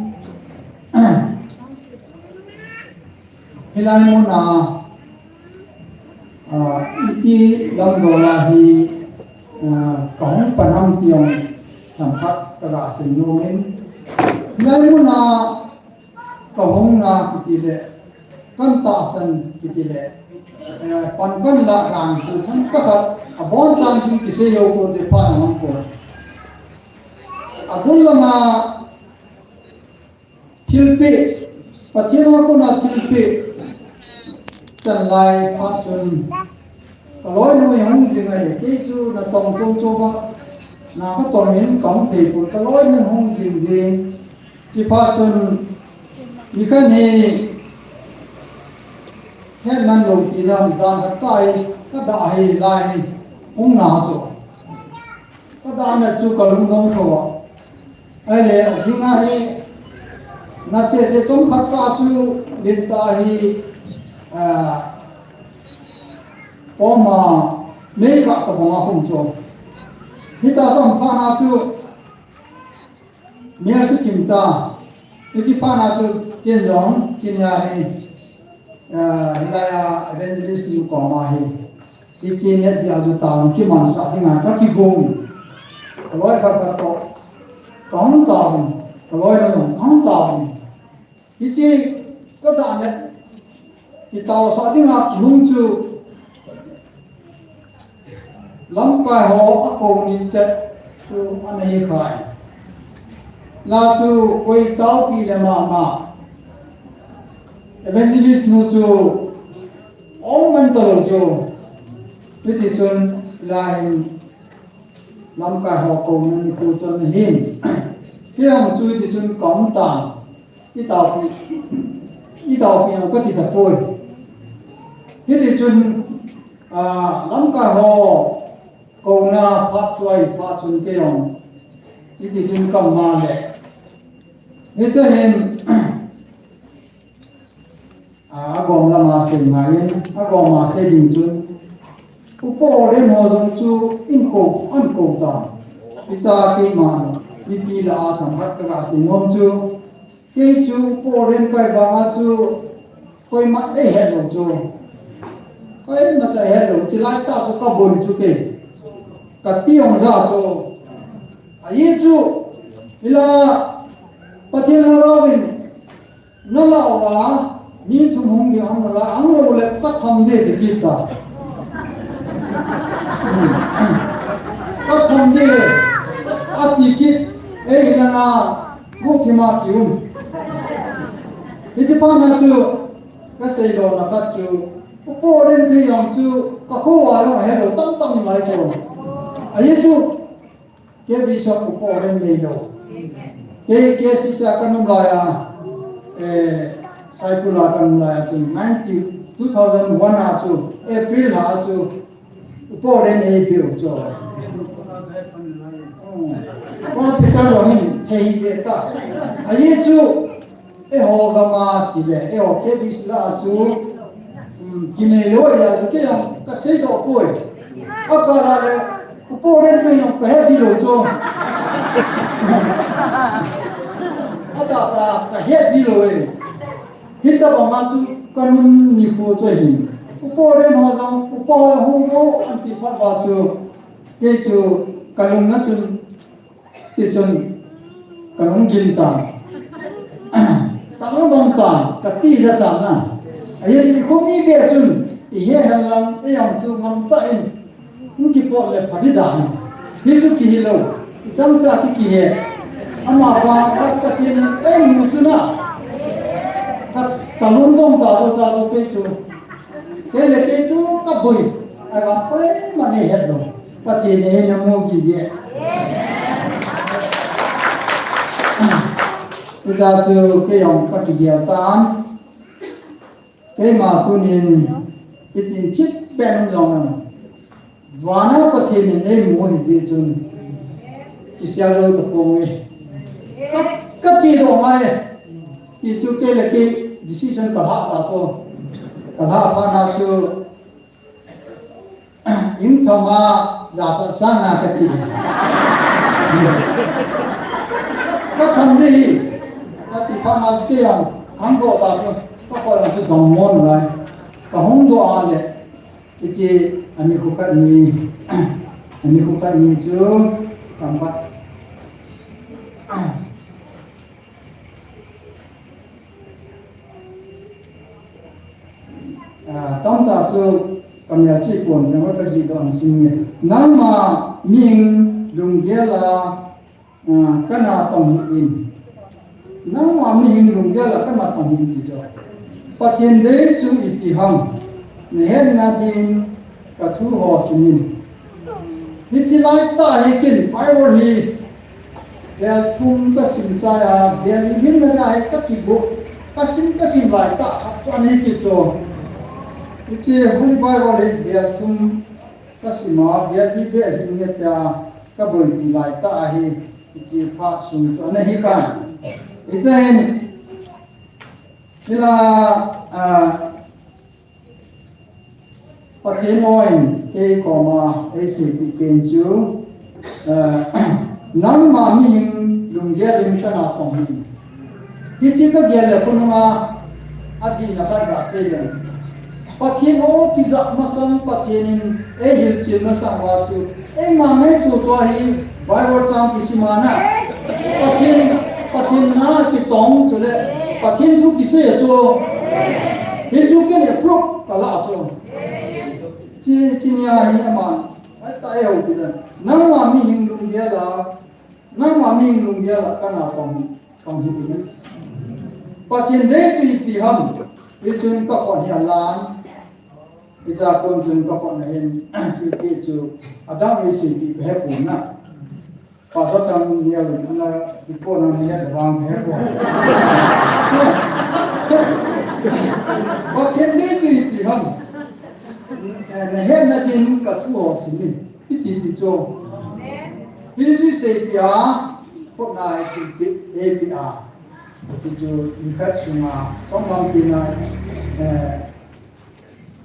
Hilai muna, ah, iti lamdol a hi, ah, kahung pan ham ti jong themkhat kaga sim nom in. Hilai muna kahung na kiti le, kan tahsan kiti le, eh, pan kan lah dan chu themcha khat, abonchan chu kisei jou pon te pha na mang pon. Abul lama Thilpeh, Pathen a kona thilpeh chan lai phat chun, ka loinu hi hung jing ahi, kei chu natong chom chom a, Na ka tong in ka hung thei pon, ka loi min hung jing jing. Ti phat chun, ni khat hi, het man lo ti dam, jan khat kai, ka dah hi lai, hung na chu. Ka dah na chu ka lungdong tho a. Ahile, a jing a hi, na che che chom khat ka chu, lim ta hi, a, pom a, mei ka ta bang a hung chu. Hita chom pha na chu, Mel si thim ta. Hichi phat na chu ken jong, chin ya hi, ah, hilai a evangelist nu koma hi. Hichi net dia ju ta, kiman sa ding a ka kigong. Ka loi khat khat toh. Ka hung ta, ka loi nu ka hung ta. Hichi ka dah le, i taosah dinga kihung chu, lamkai ho a ko ni chet chu ana hi khai. La chu koi taupi le mama. Evangelist nu chu ong man ta lo chu. Hiti chun la hin lamkai ho ko ni ku chun hin. Hiam chu hiti chun ka um ta. I taupi, i taupi ang ka ti ta poi. Hiti chun, ah, lamkai ho, ko na phat chuai, phat chun kei ang. Hiti chun ka ma le. Hiche hin, ah, a gom lama sei ngai in, a gom a sei ding chun. Upa Oren ho jong chu in ko, an ko ta. Hicha keima, mipi la a thangkhat ka ga sei nom chu. Kei chu Paul Ren kai banga chu koima ei het lou chu. Koima cha het lou, chilai ta chu ka boi chu kei. Ka ti ong ja chu. Ahi chu, ila Pathen la lavin, na la uva, mi thum hung ding ang la, ang lou le ka tham de de kit ta. Ka tham de, a ti kit, ei la na, Guhthima kium. Hiche phat na chu, ka seilona khat chu, Upa Oren kei jong chu, ka kho a jong ahelou tamtah um lai chu. Ahi chu, kei Bishop Upa Oren neilou. Kei, kei sisa ka um lai a, eh, Saikul a ka um lai a chu, ninety, two thousand one a chu, April a chu, Upa Oren ei peh u chu. Hmm. Upa Peter lou hin thei hi ve ta. Ahi chu, eiho gam a ti le, eiho K B C la chu, hmm, kinei lou ahi a chu kei jong ka seidoh poi. A ka la le, Upa Oren kei jong ka he ji lou chu. A ta ta ka he ji lou e. Hitabang a chu ka um nikho chu ahi. Upa Oren ho jong, upa ho hung lou an ti phat uva chu, kei chu ka lung na chun, ti chun ka lung gim ta. Ka lung dong ta, ka ti ja ta na. Ahi chu i khomi be chun, i he hen lang, ei jong chu ngam tah in, Hung kipot le pha ding dan. Hi chu kihi lou. I chang sa ki kihe. Ama vang ka, ka tin ei mu chu na. Ka, ka lungdong ta chu, ta chu kei chu. Kei le kei chu ka boi. Ahivang koima nei het lou. Pathen in eina mu gige. Hiche chu kei jong ka kigel tan. Keima tunin, itin thip pen jong, vana Pathen in eimu ahi jeh chun, kisel lou tapong e. Ka, ka chedoh ngai e. Hichu kei le kei decision ka lha ta chu. Ka lha phat na chu, Inthama jachat sanga kati. Katham ding hi. Kati phat na chu kei jong hung doh ta chu. Ka koi jong chu dong mo nalai. Ka hung doh a le. Hiche ani khu khat ni. Ani khu khat ni chu. Tam phat. Ah, tamtah chu ka melchih pon teng ka jih doh an sim nge. Nangma mihing lunggel a, ah, kana tong hih in. Nangma mihing lunggel a kana tong hih in ti chu. Pathen dei chu ipi ham. Nahetna din ka thu ho sim in. Hichi lai tah hi ken Bible hi vel thum kasim chai a, vel li hin na ja hi kakigo, kasim kasim lai tah khat chu ahi kit chu. Hichi Holy Bible hi vel thum kasim a, vel li vel hin na ja kaboipi lai tah ahi, hichi phat sung chu ana hi kan. Hichi hin, hila, ah, Pathen in kei koma eiseipeh pen chu, eh, nangma mihing lunggel in kana tong hi. Hichi kagel le khonunga adihna khat kasei le. Pathen o kija masang Pathen in eihilchil masang uva chu Eima ngaitu tua hi Bible chang kisim a na. Pathen, Pathen na kitong chule Pathen thu kisei a chu. Hichu ken approve kala chu. Chi, chi nia hi ama. Ai ta e ho pida. Nangma mihing lunggel a. Nangma mihing lunggel a kana tong hi. Tong hi pida. Pathen dei chu ipi ham. Hichun kakhut hi alan. Hicha kon chun kakhut na hin, thilpeh chu, adang eiseipeh kahe pon na. Pastor Thangnial in ana, iko na ni het vang kahe pon. Pathen dei chu ipi ham. Eh, nahetna din kathu ho sim in. Hiti ti chu. Hichu seipeh a, khut na hi thilpeh, eipeh a. Hichu in khat sunga, chomlam pi na, eh,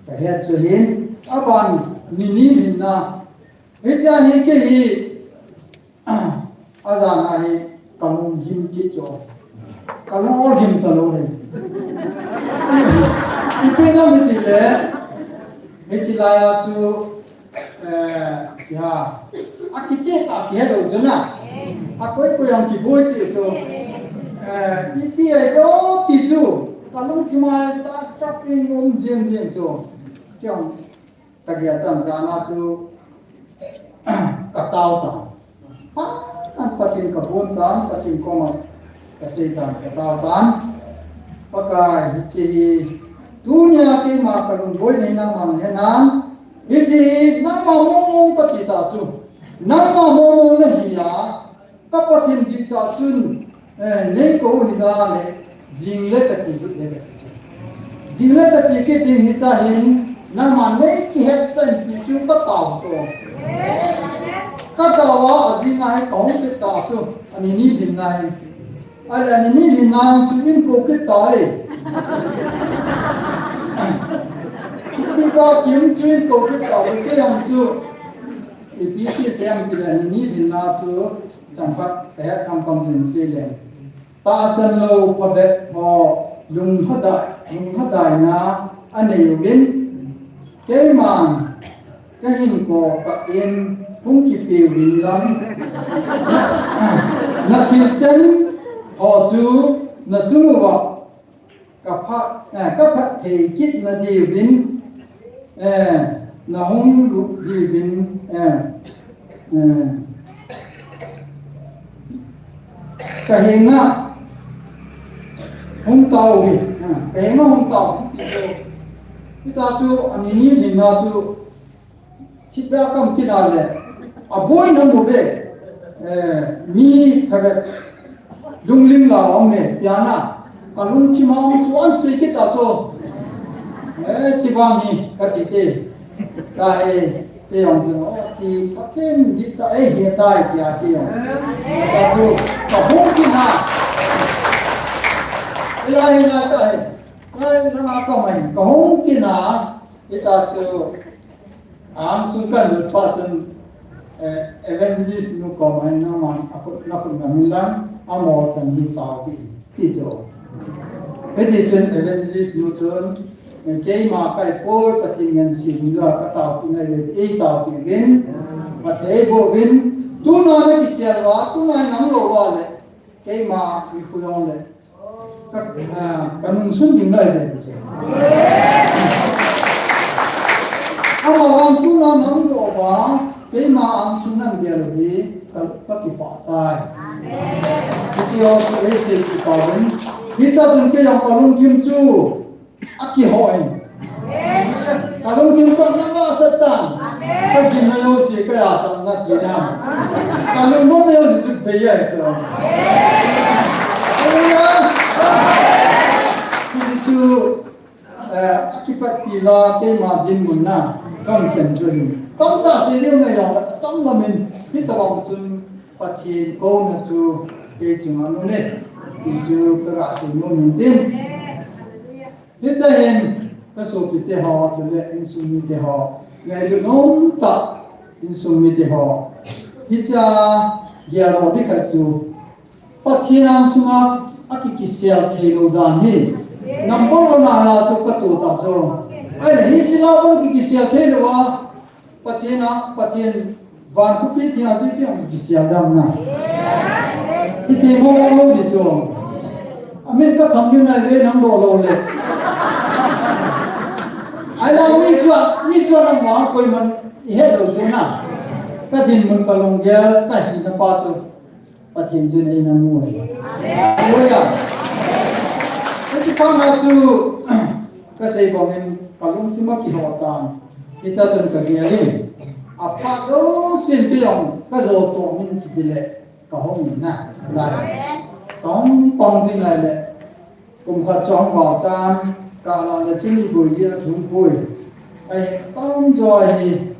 Kahet chu hin, aban ni ni hinna. Hichea hi kei hi, ajana hi, kalung gim kit chu. Kalung ol gim talou hi. Ipi na mi ti le, hichi laiya chu, eh, ya, akiche ta kihe lou chu na. Akoi koi ang kiboi chi chu. Eh, iti ai do ti chu. Kalung kimai ta stop in um jeng jeng chu. Kiang, kagel chan jana chu katao tan. Pathen, Pathen kabon tan, Pathen koma kasei tan, katao tan. Pakai, hiche hi tunia keima kalungboina hi nangman henan. Hiche hi nangma mong mong kati ta chu. Nangma mong mong nahi a. Ka Pathen dihtah chun, eh, neikou hija le, jing le kache kit le kati chu. Jing le kache kit ding hicha hin, nangman neikihetsan ti chu katao chu. Katao a, ajing a hi kahung kit ta chu, ani ni lhinna hi. Ale ani ni lhinna chu inkou kit ta e. Chuti pa kim chu inkou kit ta chu, kei jong chu. Ipi ti seiyem tile ani ni lhinna chu, Chang khat, kahet khamkham jing seh le. Tahsan lou phabep ho, lunglhadai, lunglhadaina anei uvin. Keiman, kahinkho kah in, hung kipe uvin lang. Na, nathilchen ho chu, nachung uva, Kaphat, eh, kaphatthei kit nadiuvin, eh, nahung lut diuvin, eh, eh, kahenga hung tao uvin, eh, kahenga hung tao uvin. Hita chu, ani ni lhinna chu, Thipbeh a kaum kit a le, aboina mu ve, eh, mi thavet, lunglim la um e, tia na, kalungthim a um chu ahin sei kit a chu, eh, chi vang hi, kati te, ta e, te jong chu, oh, chi, Pathen, di ta e, hi ta e, tia te jong, ta chu, kahung kit na, e la hi na ta e, na, na, na, ka mai, kahung kit na, Hita chu, angsung kalut pa chun, eh, evangelist nu koma hin nangman akhut, nakhut namin lang, amaho chan hi taopi, ti chu. Hiti chun evangelist nu chun, eh, keima kaipoi, Pathen ngen sim lou, kataopi ngai ve, eitaopi uvin, phatthei boh uvin, tuna nakisel uva, tuna nang lou uva le, keima mikhu jong le, Ka, ah, kanungsun ding nai ve. Amavang tuna nang doh uva, keima angsung nang bia lou hi, ka, kakipah tai. Hiche ho chu eisei chu kauvin. Hiche chun kei jong kalungthim chu, akihoh in. Kalungthim chu ana vahsat tan. Ka gimna jouse ka jachatna tina. Ka lungmonna jouse chu bei ahi chu. Hallelujah. Hichu, eh, akipat tila keima dinmun na. Kam chen chu hin. Tamtah sei ding ngai jong, atam lamin. Hitobang chun Pathen kouna chu kei chunga um e. Hichu ka ga sei nom in tin. Hiche hin ka sopite ho, chule insung mite ho, ngailut nomtah insung mite ho. Hiche a gel ho ding khat chu Pathen angsunga aki, kisel thei lou dan hi. Number one a chu ka to ta chu. Ahile hiche la ki, kisel thei lou a, Pathen a, Pathen van khopi theng a ti ti ang kisel dam na. Iti mo mo lo di chu. Amin ka tham ni nai ve nang do lo le. Ai la mi chu, mi chu nang ma koiman i het lo chu na. Ka dinmun ka lunggel ka hina pa chu. Pathen chun eina mu e. Hallelujah. Hiche pa nga chu ka sei bangin ka lungthim a kiho tan. Hiche chun ka gel in. Apha jousen kei jong ka jo toh min kiti le ka hung in na. Lai. Ka hung pang jing lai le. Kum khat chong val tan. Ka la le chun i boi ji a thum poi. Ahi tam jo ahi.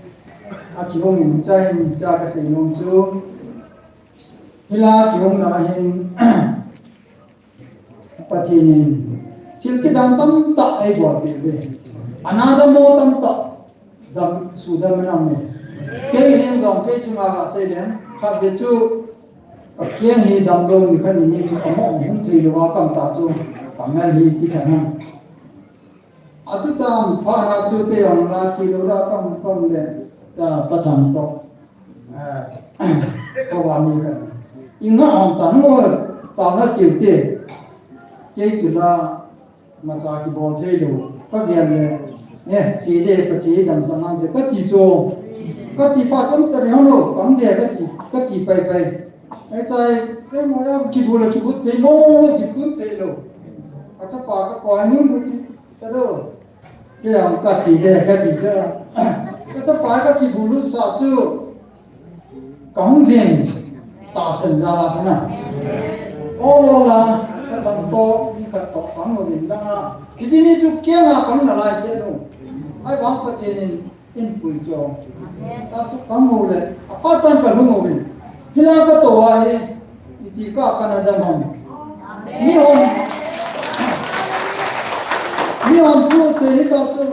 A kihung in cha in cha ka sei nom chu. Hilai kihungna a hin Pathen in thil kidang tamtah eibolpeh uve. Ana dam mo tamtah dam, sudam ana um e. Kei hin jong kei chunga ka sei leng, khatvei chu ka keng hi damlou ni khat ni ni chu ka mo hung thei lou a kam ta chu ka ngai hi ti kha na. Atu tam pha na chu kei jong la chi lou ra kam kam le ta pa tham to. Ah, ka va mi ka. I nga hon ta no, ta na chiu te. Kei chu la, ma cha kibol thei lou. Ka gel le. Eh, chi de, ka chi dam sa nang de, ka ti chu. Ka ti pa chom ta ri hon lo, kam de, ka ti, ka ti pai pai. Ai chai, ke mo ya kibol, kibol thei mo, kibol thei lou. Ka chapa ka ko ni mu ki, ta do. Kei jong ka chi de, ka ti chu. Ka chapa ka kibol lut sa chu. Ka hung jing. Tahsan jal a na. O la, ka thang to, mi khat to, ka hung vin lang a. Hiti ni chu kei nga ka hung na lai se no. Ahivang Pathen in, eipui chu. Ta chu ka hung le. Apa chan ka hung vin. Hilai ka to a hi. Iti ka kana dam ham. Mi hon. Mi hon chu sei hi ta chu.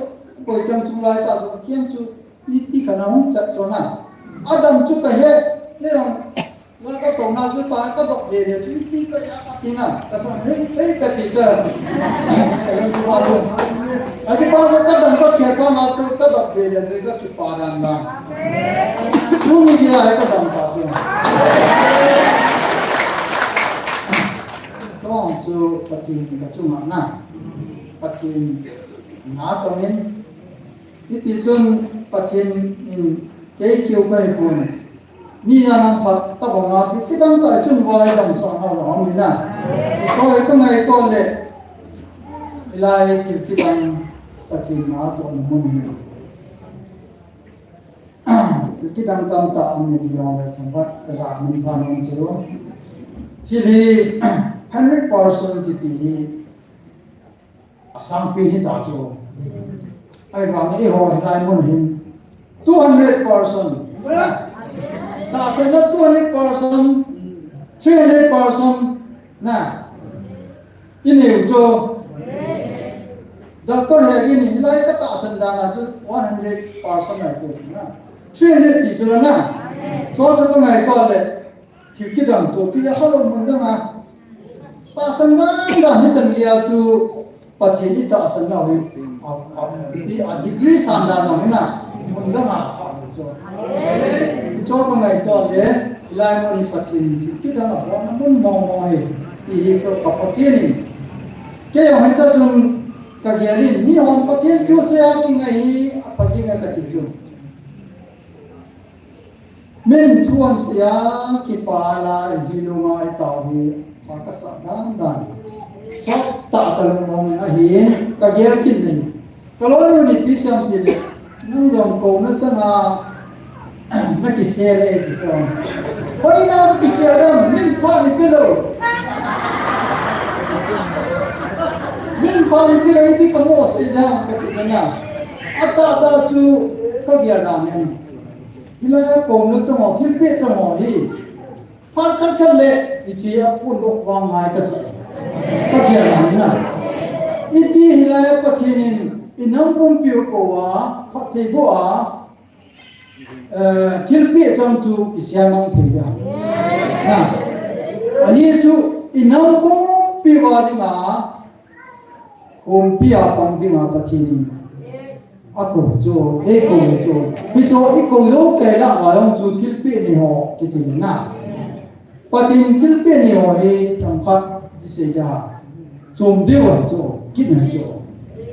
Koi chan chu lai ta chu. Kiang chu. Iti kana hung chat chu na. Adam chu ka he. Kiang. La ka to na chu ta ka dok de de chu. Iti ka ya ka ti na. Ka chu hei, hei ka ti chu. Ka chu pa chu. Achu pa chu ka dam ka ke pa ma chu ka dok de de de ka chu pa dan na. Chu mi dia he ka dam ta chu. Kong chu Pathen ka chu ma na. Pathen na to min. Hiti chun Pathen in kei keu ka hi pon. Mi na nang phat ta bang a ti kidang ta chun vai dam sa na la hong na. Choi ka ngai to le. Hilai thil kidang Pathen na to mun hi. Thil kidang tam ta ang ni yong le thang vat ka ra min phan hong chu. Thil hi hundred percent kiti hi. Asang pi hi ta chu. Ahivang eiho hilai mun hin two hundred percent. Na. Tahsan na two hundred percent, three hundred percent. Na. I neiu chu. Doctor he in hilai ka tahsan dan a chu one hundred percent ahi chu na. Three hundred ti chu na. Chu chu ka ngai to le. Thil kidang chu pi a kha lo mun dang a. Tahsan dan dan hi chan gei a chu Pathen i tahsan nau hi. A, a, pi a degree san dan nau hi na. Mun dang a, a, chu. I chu ka ngai to le, i lai mun hi Pathen thil kidang a bol na mun mong mong hi. Ti hi ka, ka Pathen in. Kei jong hi cha chun ka gel in, mi hon Pathen thusei a kingai hi, a Pathen a ka ti chu. Min thu an sia kipa la hi lunga i tao hi kha ka sa dan dan. Sa ta ka lungmong in ahin ka gel kin ning. Ka lo lu ni pi siam ti le. Nang jong kouna changa na kisel e ti chu. Hoilam kisel dam, min pha ni pe lou. Min pha ni pe lou ti ka mo sei dam ka ti na. Atah tah chu ka gel dan e. Hilai a kouna chang ho, thilpeh chang ho hi. Phat khat khat le, hiche a phondoh vang ngai kasa. Ka gel dan e. Iti hilai a Pathen in, i nam pumpi u kou a, phatthei boh a, eh, thilpeh chang chu kisel mang thei dia. Na. Ahi chu, i nam pumpi uva dinga, khompi a pang dinga Pathen in akou chu, eikou chu. Hichu, i kou lou kei lah a jong chu thilpeh ni ho, kiti na. Pathen thilpeh ni ho hi themkhat ti sei dia. Chom diu ahi chu, kit ahi chu.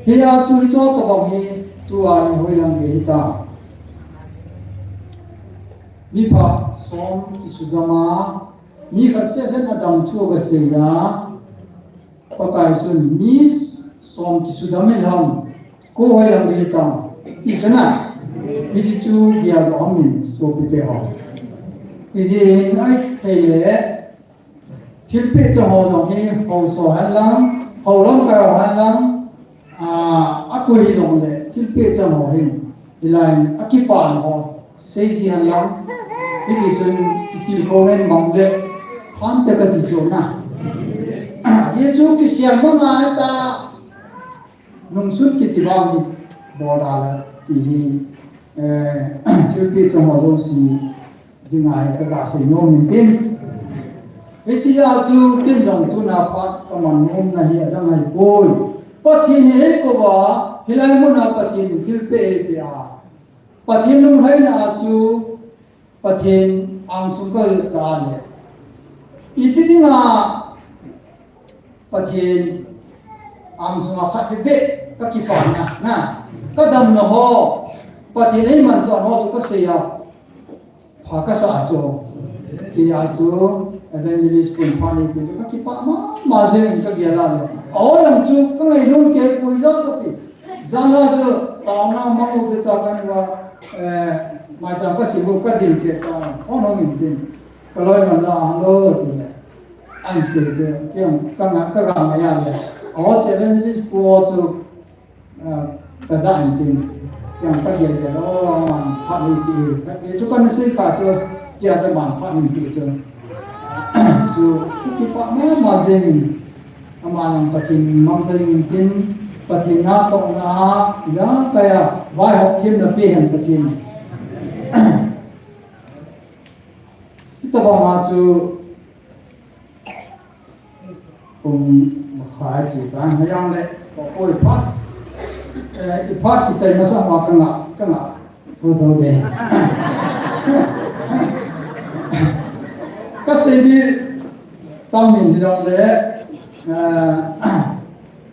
Hia chu hichu tobang hi tua i hoilam ve hita. Mi pha som kisudam a, mi khat seh seh in adam thu kasei a. Pakai chun mi som kisudam in ham. Ko hoilam ve hita. Ti chu na. Hiche chu geldoh ham in sopite ho. Hiche in ahithei le. Thilpeh chang ho jong hi haosa hen lang, hao lamkai ho hen lang, a, akoi hi jong le, thilpeh chang ho hin, hilai in, akipan ho, sei ji hen lang, hiti chun, kitilkhou hen mang le, thante kati chu na. Hichu kisel mang a ta, Nungsun kiti vang hi bol a la ti hi, eh, thilpeh chang ho jouse dinga hi ka ga sei nom in tin. Hiche a chu ken jong tuna phat ka man nom na hi adang ahi poi. Pathen in eikou a, hilai mun a Pathen in thilpeh eipeh a. Pathen lunglhaina a chu Pathen angsung ka, ka le. Ipi dinga Pathen angsung a khat beh beh ka kipana, na. Ka damna ho. Pathen eimanchah ho chu ka sei a. Pha kasa a chu. Ti a chu evangelist pun pha ni ti chu ka kipah mama jeng in ka gel a le. Aw, jong chu ka ngainom kei koi jong ka ti. Jan a chu taona mang u te ta kan va, eh, maicham ka sim u ka dil kei ta. Hon hong in tin. Ka loi man la hang lo ti le. An sei chu, kei jong ka nga, ka ga ngai a le. Aw, che evangelist pu chu, ah, ka ja in tin. Kei jong ka gel gel lo, man phat ni ti. Ka ti chu ka na sei kha chu, chia chu man phat ni ti chu. Chu, ka kipah mama jeng in. Ama jong Pathen mangcha in tin, Pathen natohna a, jang kaya, vaihop themna pe hen Pathen. Hitobang a chu, kum makhai chi ta, ngaiyan le, ko koi phat, eh, iphat kichai masa ma ka nga, ka nga. Pu tho de. Ka sei di tam min di dong le, eh,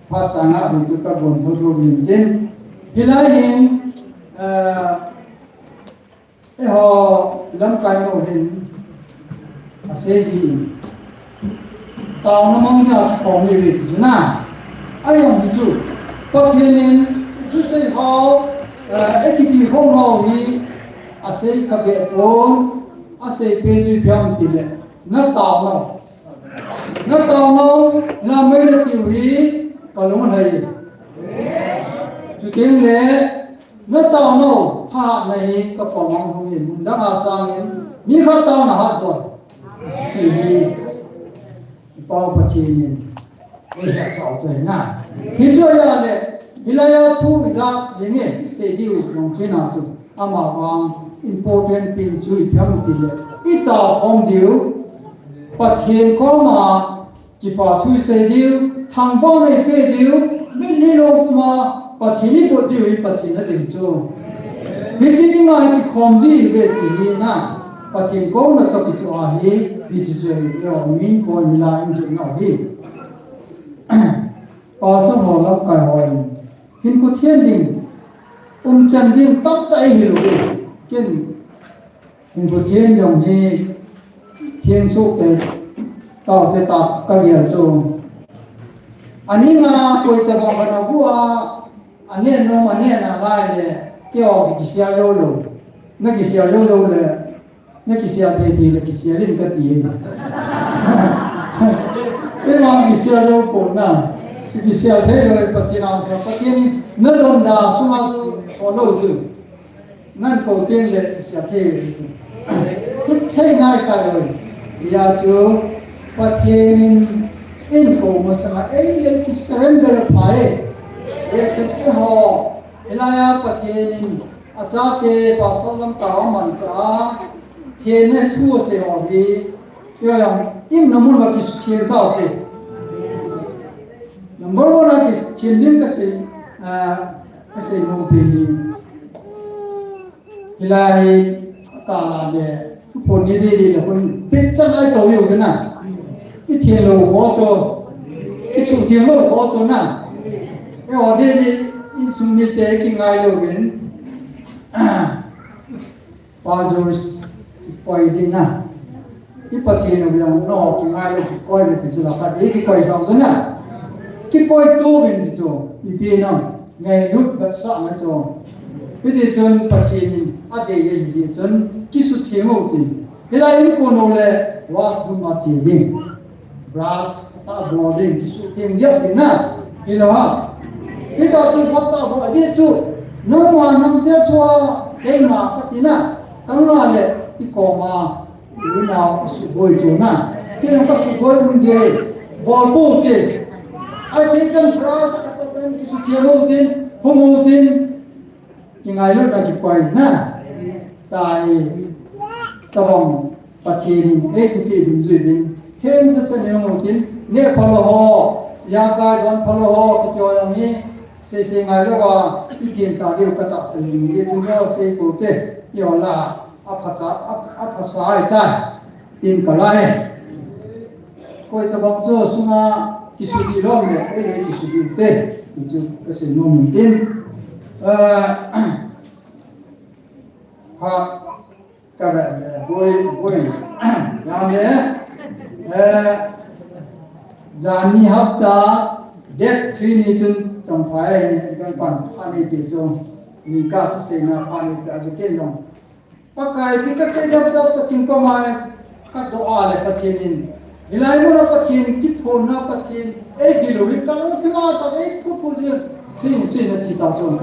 phat chang a di chu ka bon tho tho din tin. Hilai hin, eh, eiho lamkai nu hin, asei ji. Taona mang dia kikhom ni ve ti chu na. Ajong hi chu. Pathen in thusei ho, eh, eikiti ho ho hi asei kha be pon, asei pe chu ipi ham ti le. Na taona. Na taona, na mei na tiu hi, ka lunglhai. Chuteng le, Na taona u, thahatna hi ka pom ang hung in, mun dang a sang in, mi khat taona hat joi. Ti hi, i Pau Pathen in, ei hetsah u chu ahi na. Hichu ahi le, hilai a thu i ja, le nge, i sei diu, nong thina chu, ama vang, important pin chu ipi ham ti le, i tao khom diu, Pathen koma, Kipa thu i sei diu, thangvahna i pe diu, mitlhi lom puma Pathen i bot diu hi Pathen a ding chu. Hiche dinga hi kikhom ji hi ve ti hi na, Pathen koma toh kitoh ahi, hiche chu hi, i min koi mila in chu na hi. Pastor ho lamkai ho in, hinkho theng ding, umchan ding tamtah i hi lou hi. Ken Hinkho theng jong hi theng soh kei taute tah ka gel chu. Aning a koi tabang khat agu a, anen nom, anen a lai le, Keiho kikisel jou lou. Na kisel jou lou le, na kisel thei thei le kisel in kati e. Keima kisel jou pon na. Kisel thei lou, Pathen a sa, Pathen in na donda sunga chu, o lou chu. Nan kou teng le kisel thei lou chu. Kithei ngai sa lou. Hijeh chun Pathen in eikou masanga ei le kisurrender pha e. Hijeh chun keiho, hilai a Pathen in achate Pastor Lamka amanchah a, themna thu asei ho hi, keiho jong, in na mun va kisuthem tau te. Number one a kisuthem ding kasei, ah, kasei nom pen hi. Hilai a kala le, thuphon ni dei dei le, hun pet chan ai to yu na. I thei lou ho chu, i suthem lou ho chu na. Eiho dei dei, insung mite kingai lou vin. Pa George, kikoi ding na. I Pathen u jong no, kingai lou kikoi le ti chu la khat, i kikoi sao chu na. Kikoi tu vin ti chu, ipi na, ngailut vetsahna chu. Hiti chun Pathen in adei e hiti chun, kisuthem u tin. Hilai in kon u le, washroom a che ding. Brush, phatah bol ding, kisuthem jep ding na. Hilou ham. Hita chu phatah bol ding chu. Nangma nangte chua, keima kati na. Kanga le, i koma, i unau, i suboi chu na. Kei jong kasuboi um ding. Bol pou te. Ahi thei chan brush, phatah bol, kisuthem u tin, hum u tin. Kingailutna kikoi na. Tai. Tabang Pathen in eithupi dungjui uvin. Themsese nei hung utin. Neh phalou ho. Jakai don phalou ho. Kiti ho jong hi. Seisei ngailou va. I themtah diu katahsan in. Ei chun jong sei pou te. Eiho la. Aphacha, a, aphasa ahitai. Tin kalai. Koi tabang chu sunga kisudih lom le, ei le kisudih te. Hichu kasei nom in tin. Eh, phat kave le, boi, boi. Jam le. Eh, janhi hapta, date three ni chun Champhai, kan pan, pan ni pe chu. Jingkah chu seina pan ni pe, achu ken jong. Pakai, ipi kasei dap dap Pathen koma kadoh a le Pathen in. Hilai muna Pathen, kiphonna Pathen, eigil u hi kalungthim a tah, eiphut phut jin, sin, sin ati ta chu.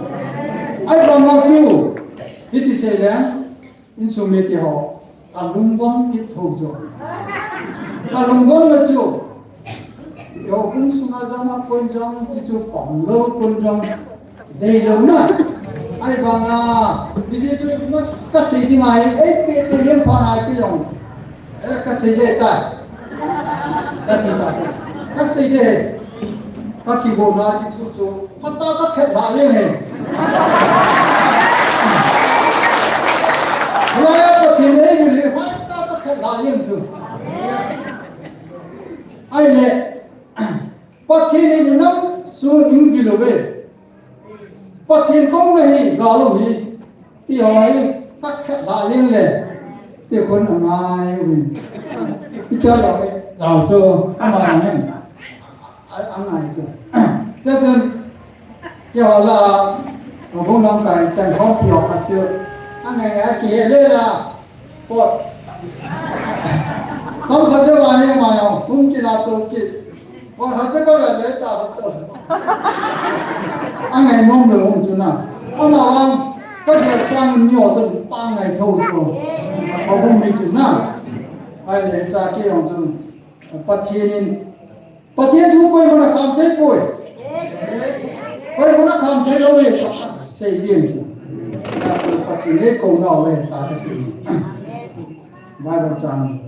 Ahivanga chu, hiti sei le, insung mite ho, kalungdong kit tho chu. Kalungdong le chu. Eiho kum sunga jama kon jong, chuchu pang lou kon jong, deilou na. Ahivanga, hiche chu na kasei ding ahi, ei pe pe jeng pha nai ti jong. Eh, kasei ding tai. Kati ta chu. Kasei ding. Kakibol na chu chu chu. Phatah kakhet lha jeng e. Hilai a Pathen in eimil hi phatah kakhet lha jeng chu. Ahile, Pathen in nang sung in vil uve. Pathen kouna hi gal u hi. Ti ho hi kakhet lha jeng le. Ti khun angai uvin. Ti cha lo hi. Gal chu ama jong hin. A, angai chu. Chuchun, keiho la, Houbung lamkai chan khompi ho khat chu. Angai ngai kihe le la. Pot. Sam khat chu la he ma jong, hung kit a to kit. Pot khat chu kave le ta khat chu. Angai nom lou hung chu na. Ama vang, kagel sang in neo chu ta ngai tho chu. Houbung mi chu na. Ahile cha kei jong chu. Pathen in Pathen thu koiman akham thei poi. Koiman akham thei lou e, kasei ding chu. Pathen in eikou nau e, ta kasei. Bible chang.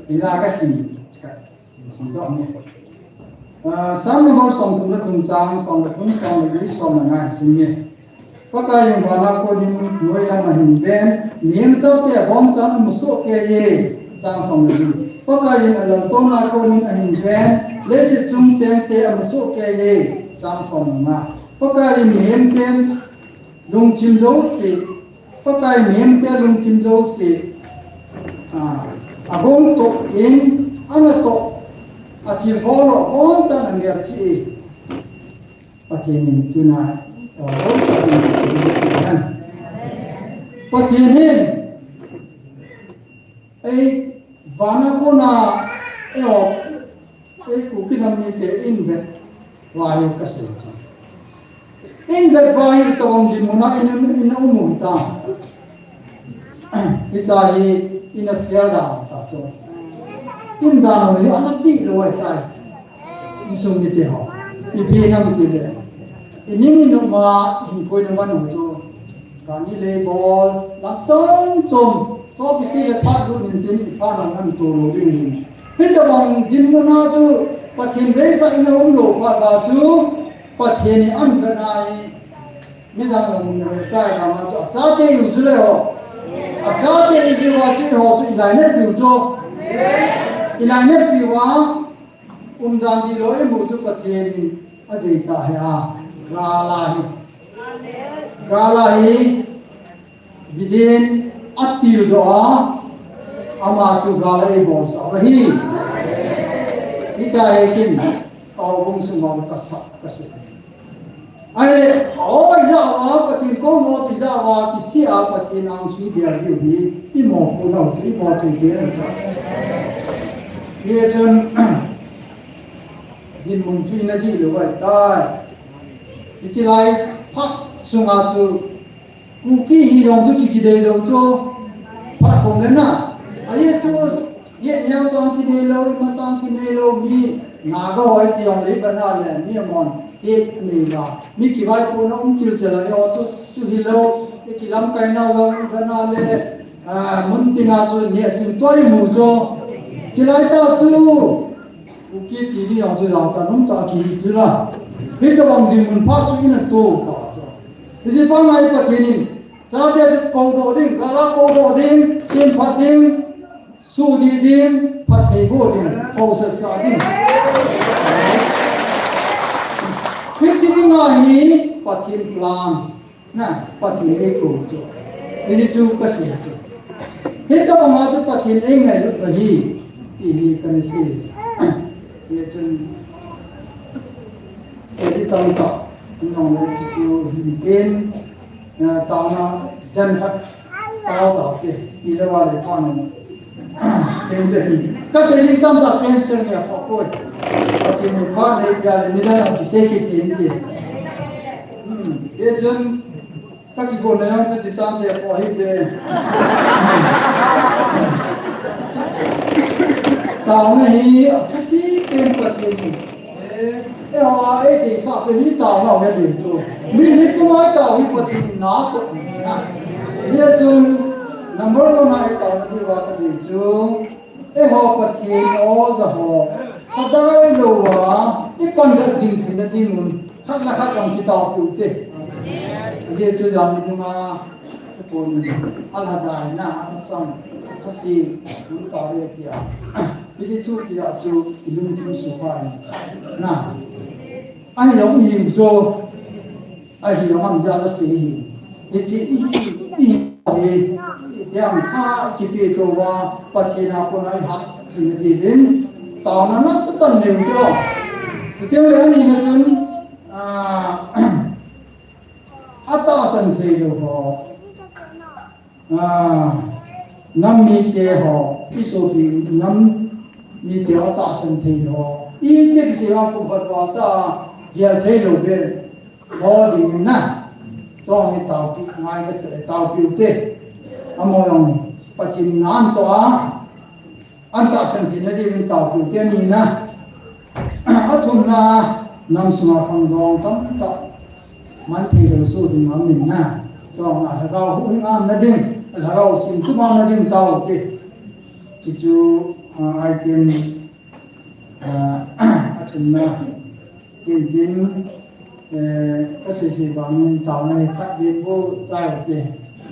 Ila kasei. Kasei doh ni. Ah, Psalm number som thum le thum chang, som le thum, som le li, som le nga sim ni. Pakaiyin vana konin noilam ahin ven, mihem chaute abonchauvin amusoh keiye, chang som le li. Pakaiyin alaltouna konin ahin ven, leiset chung chengte amusoh keiye, chang som le nga. Pakaiyin mihemte lungthim jouse, Pakai mihemte lungthim jouse, ah, abong toh in, ana toh, athilbol u abonchan amelchih e. Pathen in tuna, uh, rosa in, Pathen hin ei vana kona ei o ei Kuki nam mite in ve vahi kasei chu. In ve vahi tawm di muna in in um ta. Hicha hi in a fiel da ta chu. In da no hi ana ti lo ai tai. Insung mite ho. Ipi nam ti le. Ining inuma, inkoi inuma nung chu. Kani lei bol, lam chom chom. Cho kisi le phat lut nin tin, iphat nang an to lo ding hin. Hitabang dinmun a chu, Pathen deisah in a um lo phat ba chu, Pathen in an khanai. Midang lam mun le chai kama chu, achate u chu le ho. Achate i ji wa chu ho chu i lainat piu chu. I lainat piu a, umdan di lo i mu chu Pathen in a dei ta hi a. Gala hi. Gala hi. Bidin a til do a. Ama chu gala i bol sa hi. Hita he kin. Ka ho bung sung ma ka sa, ka sa. Ahile, o, ijat a, Pathen ko mo, ijat a, kisia, Pathen ang sui bia diu hi, imo ko nau chu, imo tu bia nau chu. Hijeh chun, dinmun chu ina di lou vai tai. Hiche lai, phat sunga chu, Kuki hi jong chu kikidei lou chu. Phat kom le na. Ahi chu, ye nyau chang kidei lou, ima chang kidei lou, mi Naga hoi ti jong le bana le, mi amon state nei la. Mi kivaipohna um chil chil a, yo chu, chu hi lou, mi kilamkai nau lou, bana le, ah, mun tina chu, ni a chin toi mu chu. Chilai ta chu, Kuki ti ni jong chu jang chan um ta ki hi chu la. Hitabang dinmun phat chu ina to ta chu. Hiche pa ngai Pathen in, chate chu podoh ding, gala podoh ding, semphat ding, sudih ding, phatthei boh ding, hausatsa ding. Hiche dinga hi Pathen plan, na, Pathen eikou chu. Hiche chu kasei chu. Hitabanga chu Pathen eingailut ahi, ti hi kana sei. Hichun, sei di tamtah, nong le chu chu hin tin, eh, taona dan khat, tao tao te, ti le va le pha nong. Ken de hin. Kasei di tamtah cancel ni a pha koi. Pathen in pha nei dia le ni dan a kisei kiti hin ti. Hmm, hichun, Ka kigonna jong chu ti tam te po hi te. Taona hi athupi pen Pathen hi. Eiho a, ei deisah pen hi taona hi ding chu. Mi, mi kum a tao hi Pathen in na toh na. Hijeh chun number one a i taona diuva ka dei chu. Eiho Pathen o ja ho, ka dai lou a, i pandoh jing theina dingun, khat le khat jong kitao piu te. Ajeh chu jani nunga, ka pon, a lhadaina, a lhasam, a lhase, mun tao le tia. Hiche thu tia chu, i lungthim sukha in. Na. Ahi jong i hiu chu. Ahi, aman jal asei hi. Hiche hi, hi, hi, tiang tha kipe tou va, Pathen a kona i hat thei diuvin, taona nasatah neiu to. Chuteng le ani na chun, ah, atahsan thei lou ho. Ah, nam mite ho, i sopi nam mite ho tahsan thei ho. I te kisei a kum khat val ta, gel thei lou ve. Ho ding in na. Chong hi taopi, ngai kasei taopi u te. Amaho jong Pathen in ahin toh a. Ahin tahsan theina diuvin taopi u te ni na. Athumna, nam sunga khangdong tamtah man thei lou soh ding aum in na. Chong a lhagao huhhing aumna ding, lhagao sim chum aumna ding tao te. Chuchu, ah, item, ah, athumna. Tin tin, eh, kasei sei bangin taona hi khat bep bou tao te.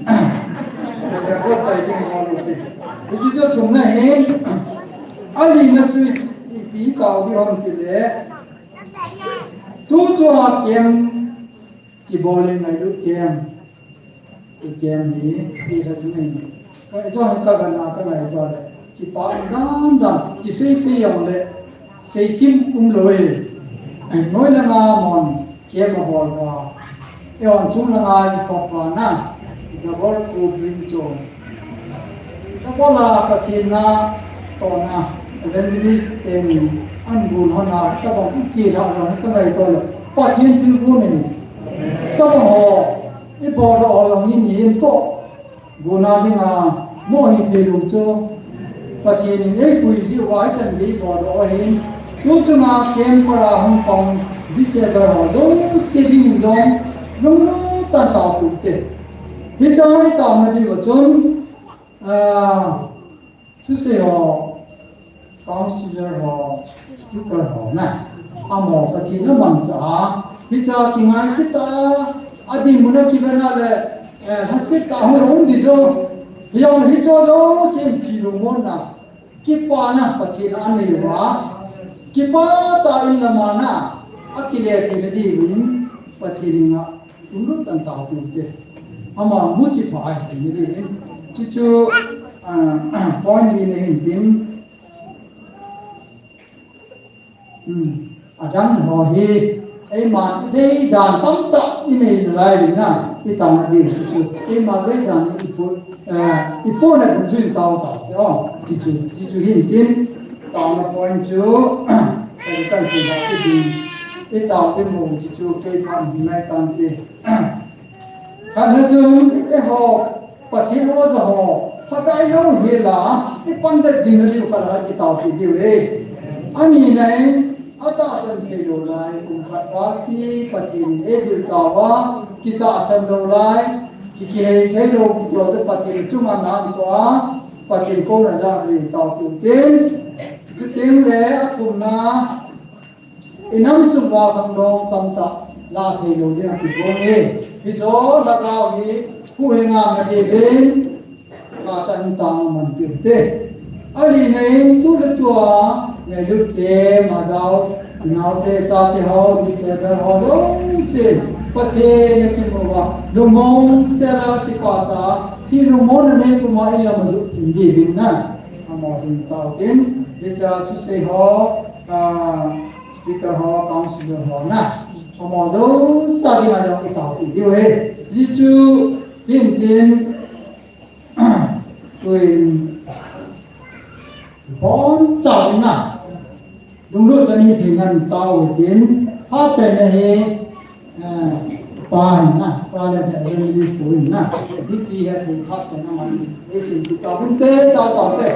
Ka, ka, ka chai ding bol u te. Hichu chu athumna hi, alina chu ipi tao ding ham ti le. Tutua camp kibol in ngailut camp. Camp hi, ti kha chu nei. Ka, chong ka gana ka ngai tua le. Kipah dan dan, kisei sei jong le. Seichim umlou e. Noi langa mon, camp abol uva. Eiho chung langa ikhop uva na. Nabor Kubrin Chong. Nabor la Pathen na tona evangelist teni an gun hona tabang ichi la la ka ngai to la. Pathen thil gun ni. Tabang ho. Ibodoh ho lang in ni to. Guna dinga mo hi thei lou chu. Pathen in eipui jiu va ichan gei bodoh ahin. Tu chunga camp para hung pang disable ho jouse dingin jong lunglut tah in taopeh u hite. Hiche hi taona diu chun, ah, thusei ho, councillor ho, speaker ho na. Amaho Pathen in amangcha a. Hiche kingaisih tah a, adinmun a kiven a le, eh, lhaset tah a hung um ding chu. Hijong hiche jouse in thilung monna. Kipana Pathen in anei uva. Kipah tah in lamana. Akile theina diuvin Pathen in a. Lunglut tah in taopeh u hite. Ama muchi pha ahi ti ni le. Chuchu, ah, point li na hin tin. Hmm. Adang ho hi, eiman deidan tamtah inei nalai na, itaona diu chuchu. Eiman deidan ipo, eh, ipo na dungjuiyin tao tao. Oh, chuchu, chuchu hin tin. Taona point chu, eh, kan sei ba ti din. Itao ti mo chuchu kei phan nai tan ti. Khatna chun, eiho, Pathen oja ho, Pakai lou hila, ipan det jing na diu khat a kitaopeh diu e. Anina in, atahsan thei lou lai, kum khat val pi, Pathen in eidil tauva, kitahsan lou lai, ki, kihei thei lou, kiti ho chu Pathen chunga na anto a, Pathen kouna jal in taopeh u hite. Chuteng le, athumna, inam sung uva khangdong tamtah la thei lou ding akibol e. Hiche lhagao hi huhhing a ngah ding in, khatah in taona manpeh u hite. Alina in tu le tua, ngailut te, majao, naote, chate ho, disable ho, jouse, Pathen a kimu uva, lungmong sel a kipah tah a, thi lungmonna nei puma in lam a jot thei ding in na, amaho hin tao tin, hiche thusei ho, ah, speaker ho, councillor ho na. Amaho jouse dinga jong itaopeh diu ahi. Hichu hin tin, tuin, boncha in na. Lunglut tah in ithei ngan tao tin. Phat chaina hi, eh, Pa in na, Pa le evangelist pu in na. Mipi hi thei phat chaina man. Eisin tu tao te, tao tao te.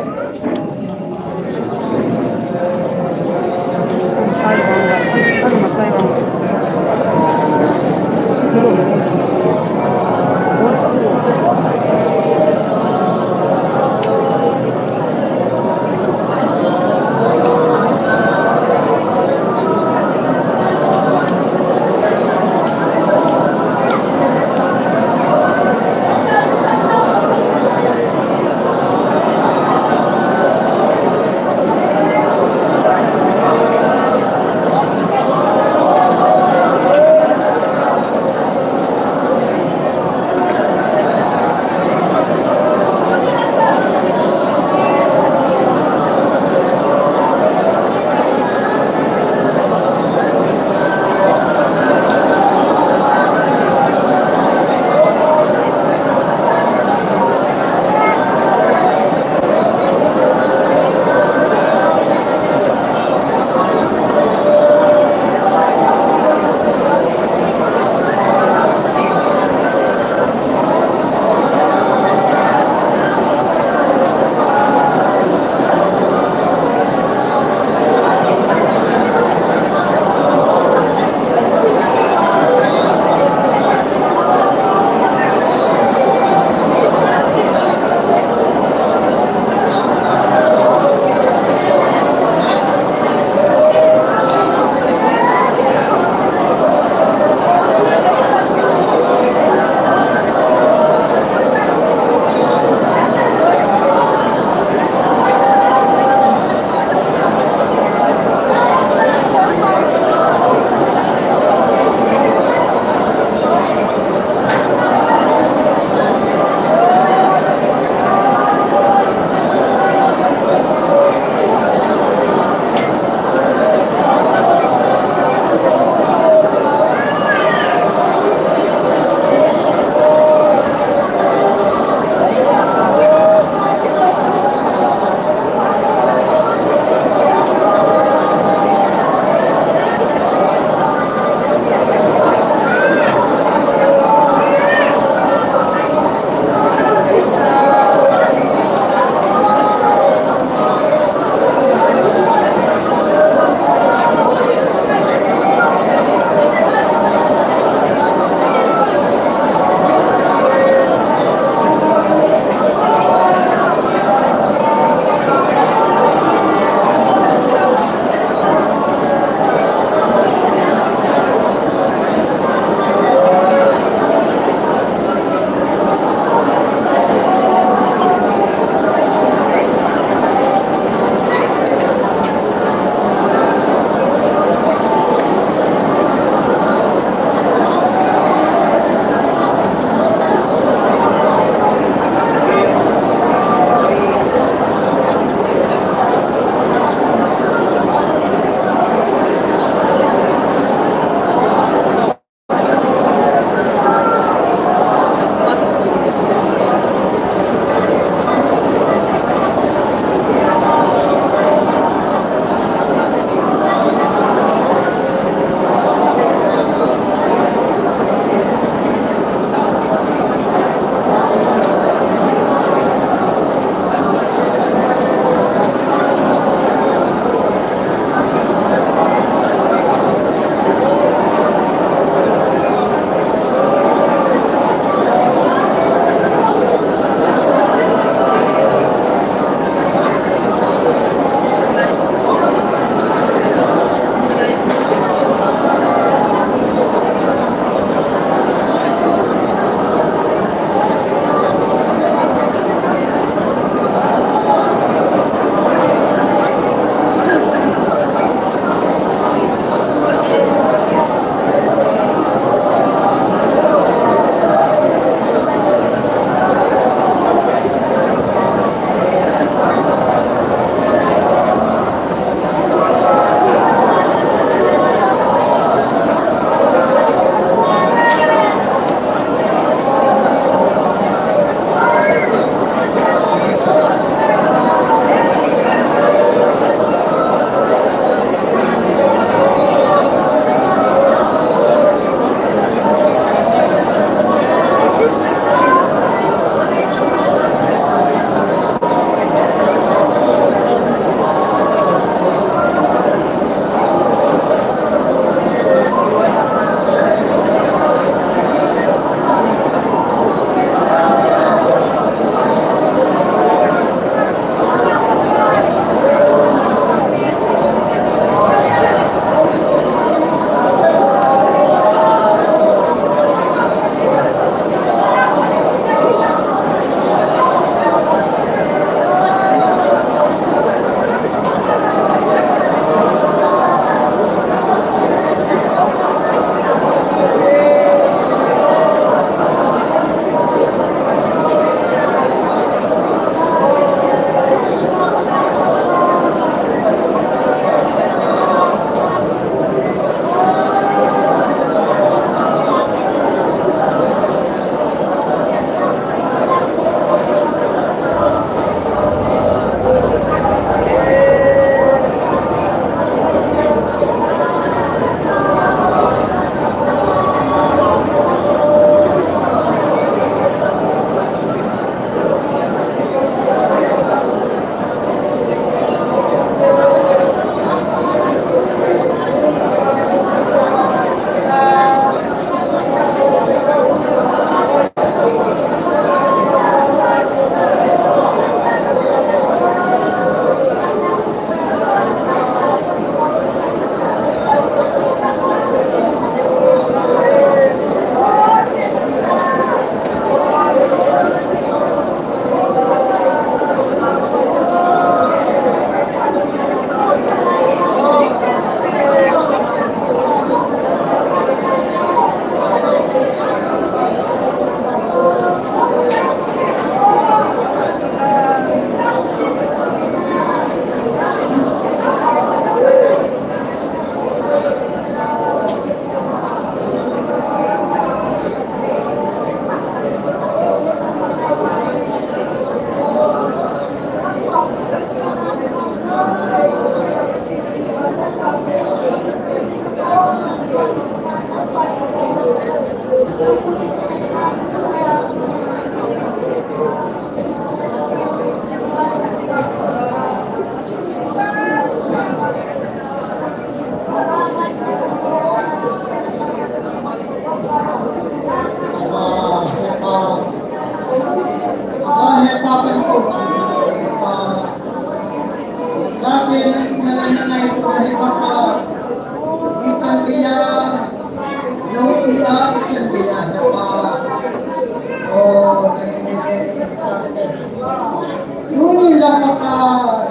Tuni la Pakai,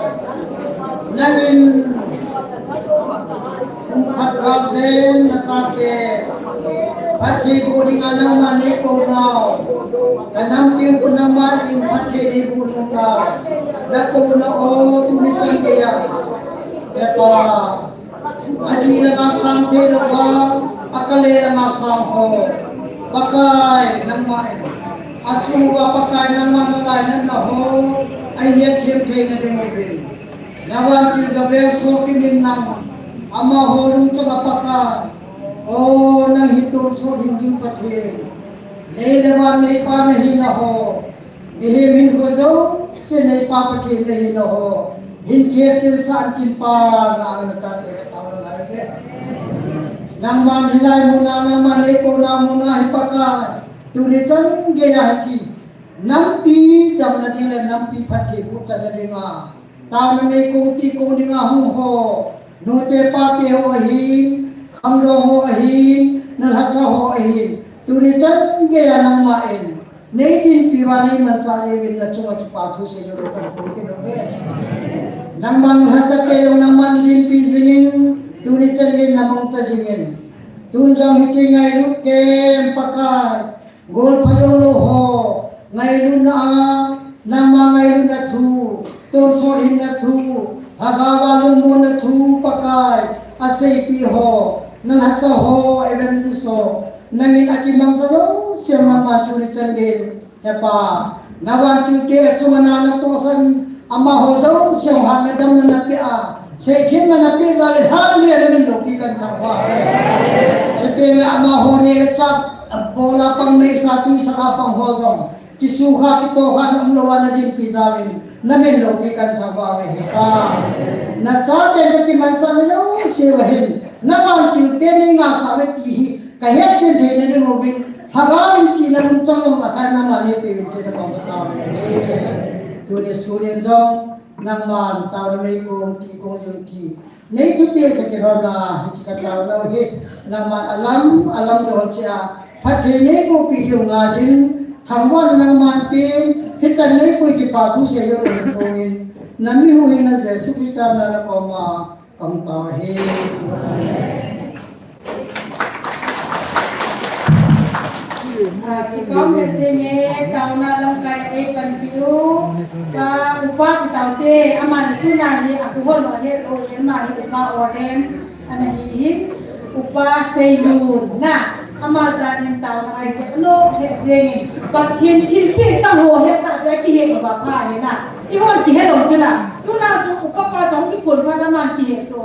nangin kum khat val jen nachate phatthei boh dinga nangma neikounau, ka nampi u nangma in phatthei neiboh nunga nakouna o tuni chan geiya, Hepa, adih langa sang thei louva, akale langa sang ho, Pakai nangma in, achung uva Pakai nangma nalainatna ho ahin hetthem theina ding uvin, navantil Gabriel Sokil in nang, amaho lungchang a Pakai, o nang hi tonsot hingjing Pathen, lei le van neipa nahi naho, mihem hinkho jouse neipa Pathen nahi naho, hin thei chil san tin pa na ang nachate ka tao nalai ve. Nangman hilai muna, nangman neikouna muna hi Pakai, tuni chan geiya hiche nampi damna ding le nampi phatthei bohchanna dinga, taona neikong tikong dinga hung ho, nute pate ho ahin, khanglong ho ahin, nalhacha ho ahin, tuni chan geiya nangma in neidinpi uva neimanchah jeh uvin nachunga kipa thu seilou kahin phong kit uve. Nangman lhachate jong nangman dinpi jingin, tuni chan geiyin namangcha jingin, tun jong hiche ngailut kem Pakai, golpha joulou ho ngailutna a, nangma ngailutna thu, tonsot hinna thu, lhagao a lungmonna thu Pakai, aseipi ho, nalhacha ho, evangelist ho, nangin akimangcha jouse mama tuni chan geiyin, Hepa, navantilte achunga na natohsan, amaho jouse hatna damna napeh a, seithemna napeh jal in, hallelujah, namin loupi kahin thangvah uve. Chuteng le amaho neh le chah bola pang, meisa tuisa a pang ho jong, kisukha kitokha umlouva nadinpi jal in, namin loupi kahin thangvah uve Hepa. Nachate kakimanchahna jouse uva hin, navantilte neingahsah uve ti hi kahetchen theina ding uvin, lhagao in chihna lungchang um athah in nangman neipeh uvin tin napom kataove. Tuni sun in jong nangman taona neikong, kikong jong ki neithupeh tah kilhonna hiche kataona u hi, nangman alam alam dol cheh a phatthei neibohpi diu ngaijin, thangvahna nangman pen, hichan neipui kipa thu seijou ding in, nami huhhingna Jesu Christa mina nakoma kahung tao ahi. Ah, kipah um jenge, taona lamkai eipanpiu, ka upa kitaote, amani tuna hi akhohol lou ahi, lou ahi, ama hi upa ordain ana hi hin, Upa Seilun na, ama jat in taona ngai kit lou ahi jengin, Pathen thilpeh chang ho hetah a kihe louva pha ahi na, eihon kihe lou chu na, tuna chu upa pa jong kiphon phat aman kihe chu.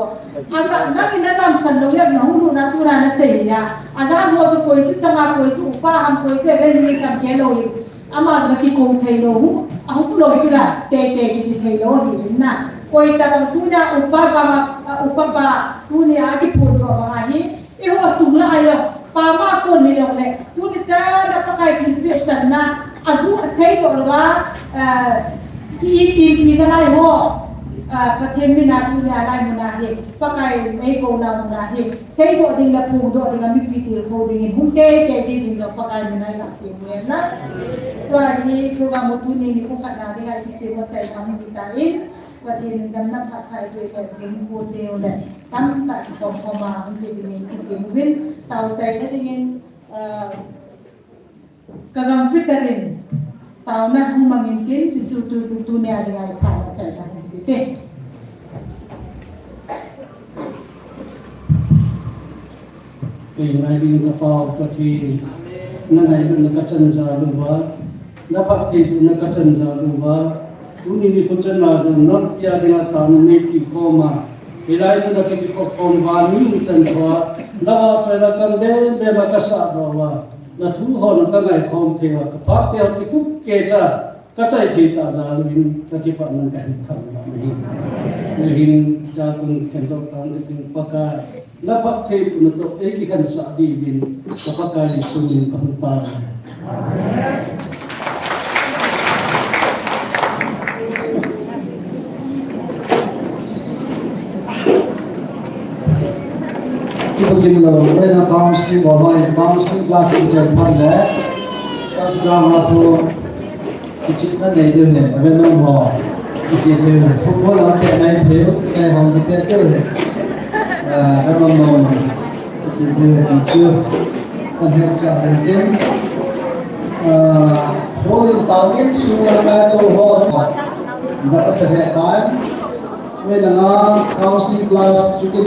Ajat, nangin najamsan lou jeh a nahung lut na tuna nasei hi a. Ajat ho chu koi chu changa, koi chu upa ham, koi chu evangelist ham kihe lou hi. Ama chu nakikou thei lou, ahung lou chu na, teitei kiti thei lou hi na. Koi tabang tuna upa banga, a, upa pa, tuni a kiphondoh banga hi. Eiho sung lah a jong, pa ma kon hijongle, tuni chan a Pakai thilpeh channa, agu aseidoh louva, a, ki ipi ipi nalai ho, a, Pathen mina tuni a lai muna hi, Pakai neikouna muna hi, seidoh ding le phongdoh ding a mipi tilkhou dingin, hung teitei dingin jong Pakai mina ilah peh u hen na. Tua hi, tua mu tuni nikho khat na dinga ikisem u achaina hung hitan, Pathen in damna phatthei eipeh jing u teu le. Tamtah kikhom khom a hung kit dingin, kiti uvin, tao chaina dingin, ah, ka gangpi tah in, taona hung mangin tin, Jesu tu, tu, tuni a dinga i phat a chaina hung kit te. Kei ngai ding ka Pa u Pathen, na ngailutna ka chan jal uva, na phattheibohna ka chan jal uva, tuni nikho chan a jong nampi a dinga taona nei kikhom a, Hilai mun a kakikop khom uva, mi chan uva, na vahchoi na kan be be ma ka sah doh uva, na thu ho na ka ngai khom thei uva, ka phat te ho kitup kei cha, ka chai thei ta jal uvin, ka kipah nan ka hin thang uva ahi. Ahin, cha kun khen doh tang ka ting Pakai. Na phattheibohna toh ei kikhen sah diuvin, ka Pakai Jesu min ka hung tai. Kipa gim lou, loi na counseling bol hoi, counseling class teacher pan le, class drama ko, kichihna nei diu hin, avel nom ho, kichih diu hin, football a pe nai diu, kai hong kite diu hin. Ah, avel nom ho, kichih diu hin, ti chu, kan het sa diu hin. Ah, Paul in Paul in sung lang nai to ho, ba ka sa het tai. Hoi langa counseling class chu kin